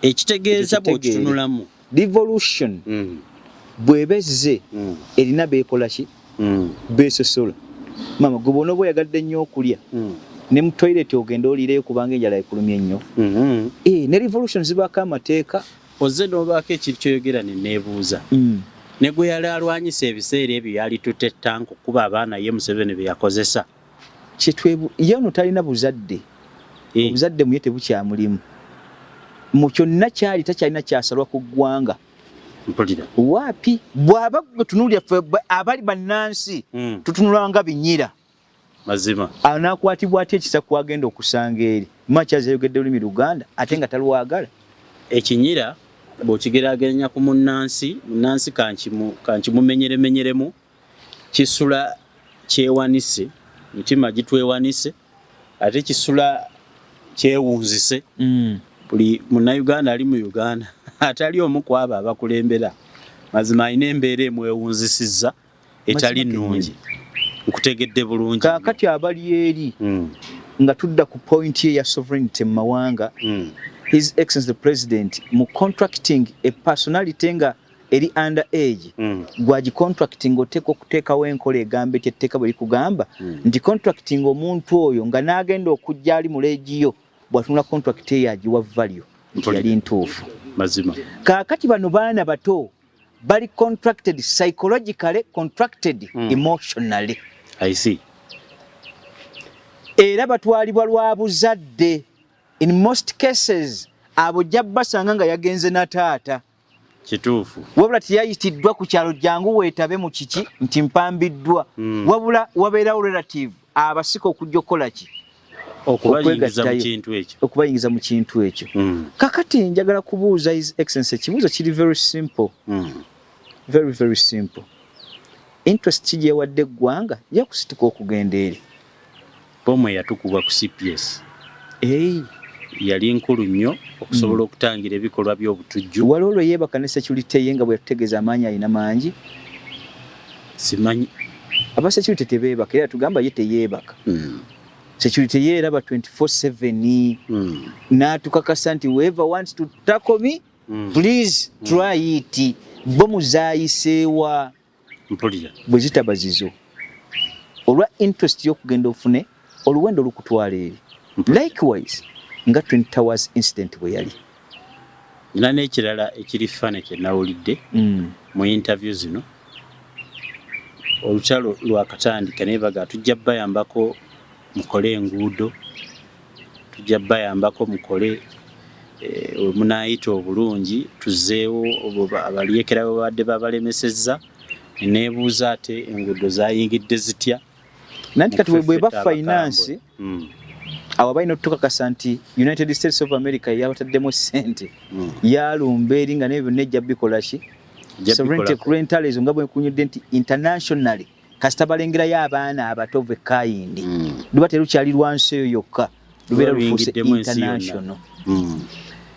Ekitegeeza bw'okitunulamu, revolution bw'eba ezze erina beekola ki? Beesosola. Maama, gwe bw'onooba oyagadde nnyo okulya, ne mu toilet ogenda oliireyo kubanga enjala ekulumye nnyo. Ne revolution zibaako amateeka. Ozze n'obaako ekintu kyoyogera ne neebuuza, ne gwe yali alwanyisa ebiseera ebyo yali tutte tanka okuba abaana ye Museveni be yakozesa? Kyetwebu ye ono talina buzadde. Obuzadde muye tebukyamulimu. Mu kyonna kyali takyalina kyasalwa ku ggwanga. Mpulira. Waapi bw'aba gwe tunuulira, ffe abali bannansi tutunulanga binyira. Mazima. Anaakwatibwa atya ekisa kwagenda okusanga eri makyazi yayogedde lulimi Luganda ate nga talwagala? Ekinyira bw'okigeraageranya ku munnansi, munnansi kankimumenyeremenyeremu, kisula kyewanise, mitima gitwewanise, ate kisula kyewunzise. Buli munnayuganda ali mu Uganda atali omu ku abo abakulembera, mazima alina embeera emwewunzisizza etali nnungi. Nkutegedde bulungi. Kaakati abali eri, nga tudda ku point ye ya sovereignty mu mawanga, His Excellency the President mu contracting a personality nga eri under age, gwagicontracting oteeka okuteekawo enkola egamba etya? Etteeka bwe likugamba nti contracting omuntu oyo nga n'agenda okujja ali mu legiyo, bw'atunula contract eyo agiwa value nti yali ntuufu. Mazima. Kaakati bano baana bato bali contracted psychologically, contracted emotionally. I see. Era batwalibwa lwa buzadde. In most cases abo ojja basanga nga yagenze na taata. Kituufu. Wabula teyayitiddwa ku kyalo, jangu weetabe mu kiki nti mpambiddwa, wabula wabeerawo relative abasika okujja okukola ki? Okubayingiza mu kintu ekyo. Okubayingiza mu kintu ekyo. Kakati njagala kubuuza His Excellence ekibuuzo kiri very simple, very very simple. Interest ki gyewadde eggwanga yakusituka okugenda eri? Bomu eyatukubwa ku CPS Hey. yali nkulu nnyo okusobola okutangira ebikolwa by'obutujju. Waliwo lwe yeebaka ne security ye nga bwe yatutegeeza amaanyi alina mangi? Simanyi. Aba security tebeebaka, era tugamba ye teyeebaka. Security ye eraba 24/7, n'atukakasa nti whoever wants to tackle me, please try it. Bomu zaayiseewa? Mpulira. Bwe zitaba zizo, olwa interest y'okugenda ofune oluwendo olukutwala eri. Likewise nga Twin Towers incident bwe yali. Nina n'ekirala ekiri funny kye nawulidde mu interview zino. Olutalo lwakatandika, naye baga tujja bayambako mukole enguudo, tujja bayambako mukole we munaayita obulungi, tuzeewo abalyekera bwe babadde babalemesezza. Neebuuza, ate enguudo zayingidde zitya? Nanti kati bwe bweba finance, Awo balina otutukakasa nti United States of America yabataddemu ssente, yalumba eri nga naye byonna ejja bikola ki? Ejja Sovereignty bikolako. clientelism, nga bwekunyudde nti internationally kasita balengerayo abaana abato bekayindi, luba terukyali lwa nsi eyo yokka, lubeera Luba lufuuse luyingiddemu ensi yonna. international.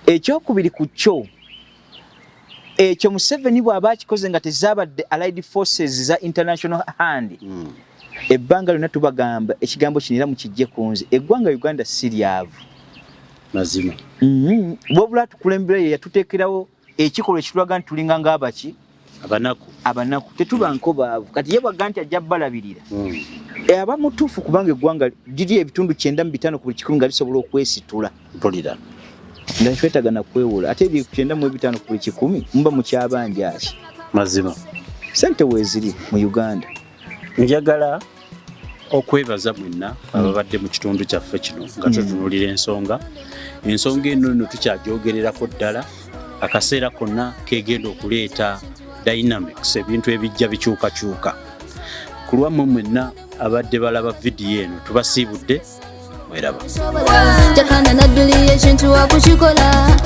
Ekyokubiri ku kyo ekyo, Museveni bw'aba akikoze nga tezabadde allied forces za international hand, ebbanga lyonna tubagamba ekigambo kino era mukijje ku nze, eggwanga Uganda si lyavu. Mazima. Wabula tukulembera ye yatuteekerawo ekikolwa ekitulaga nti tulinga ng'abaki? Abanaku. Abanaku, tetuba nkobaavu. Kati ye bwagga nti ajja balabirira, aba mutuufu, kubanga eggwanga liri ebitundu 95 ku buli kikumi nga lisobola okwesitula. Mpulira. Nga twetaaga na kwewola, ate eri 95 ku buli kikumi muba mukyabanja ki? Mazima. Sente weeziri mu Uganda. Njagala okwebaza mwenna ababadde mu kitundu kyaffe kino nga tutunuulira ensonga eno. Nno tukyagyogererako ddala akaseera konna kegenda okuleeta dynamics, ebintu ebijja bikyukakyuka. Ku lwammwe mwenna abadde balaba vidiyo eno, tubasiibudde, mweraba. Jakana nadduli ekintu wakukikola.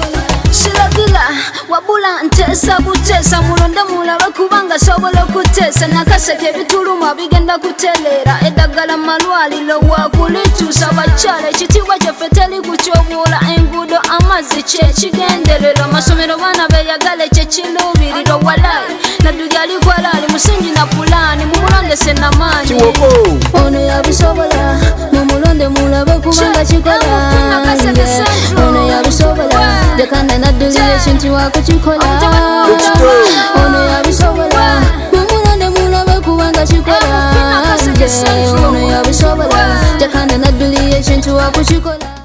Siragira wabula nteesa buteesa, mulonde mulabe kubanga sobola okuteesa. Nakaseke ebituluma bigenda kutereera, eddagala malwaliro wakulituusa. Bakyala ekitiibwa kyaffe teri kutyoboola, enguudo amazzi kyekigendererwa, amasomero baana beyagale kyekiruubirirwa. Walayi nadduli alikwalaali musingi na pulaani, mumulondese namaanyi. Ono yabisobola, mumulonde mulabe kubanga kikola. Yeah. Ono yabisobola, jakana nadduli ekintu wakukikola. Ono yabisobola, mumulonde mulabe kubanga kikola. Yeah. Ono yabisobola, jakana nadduli ekintu wakukikola.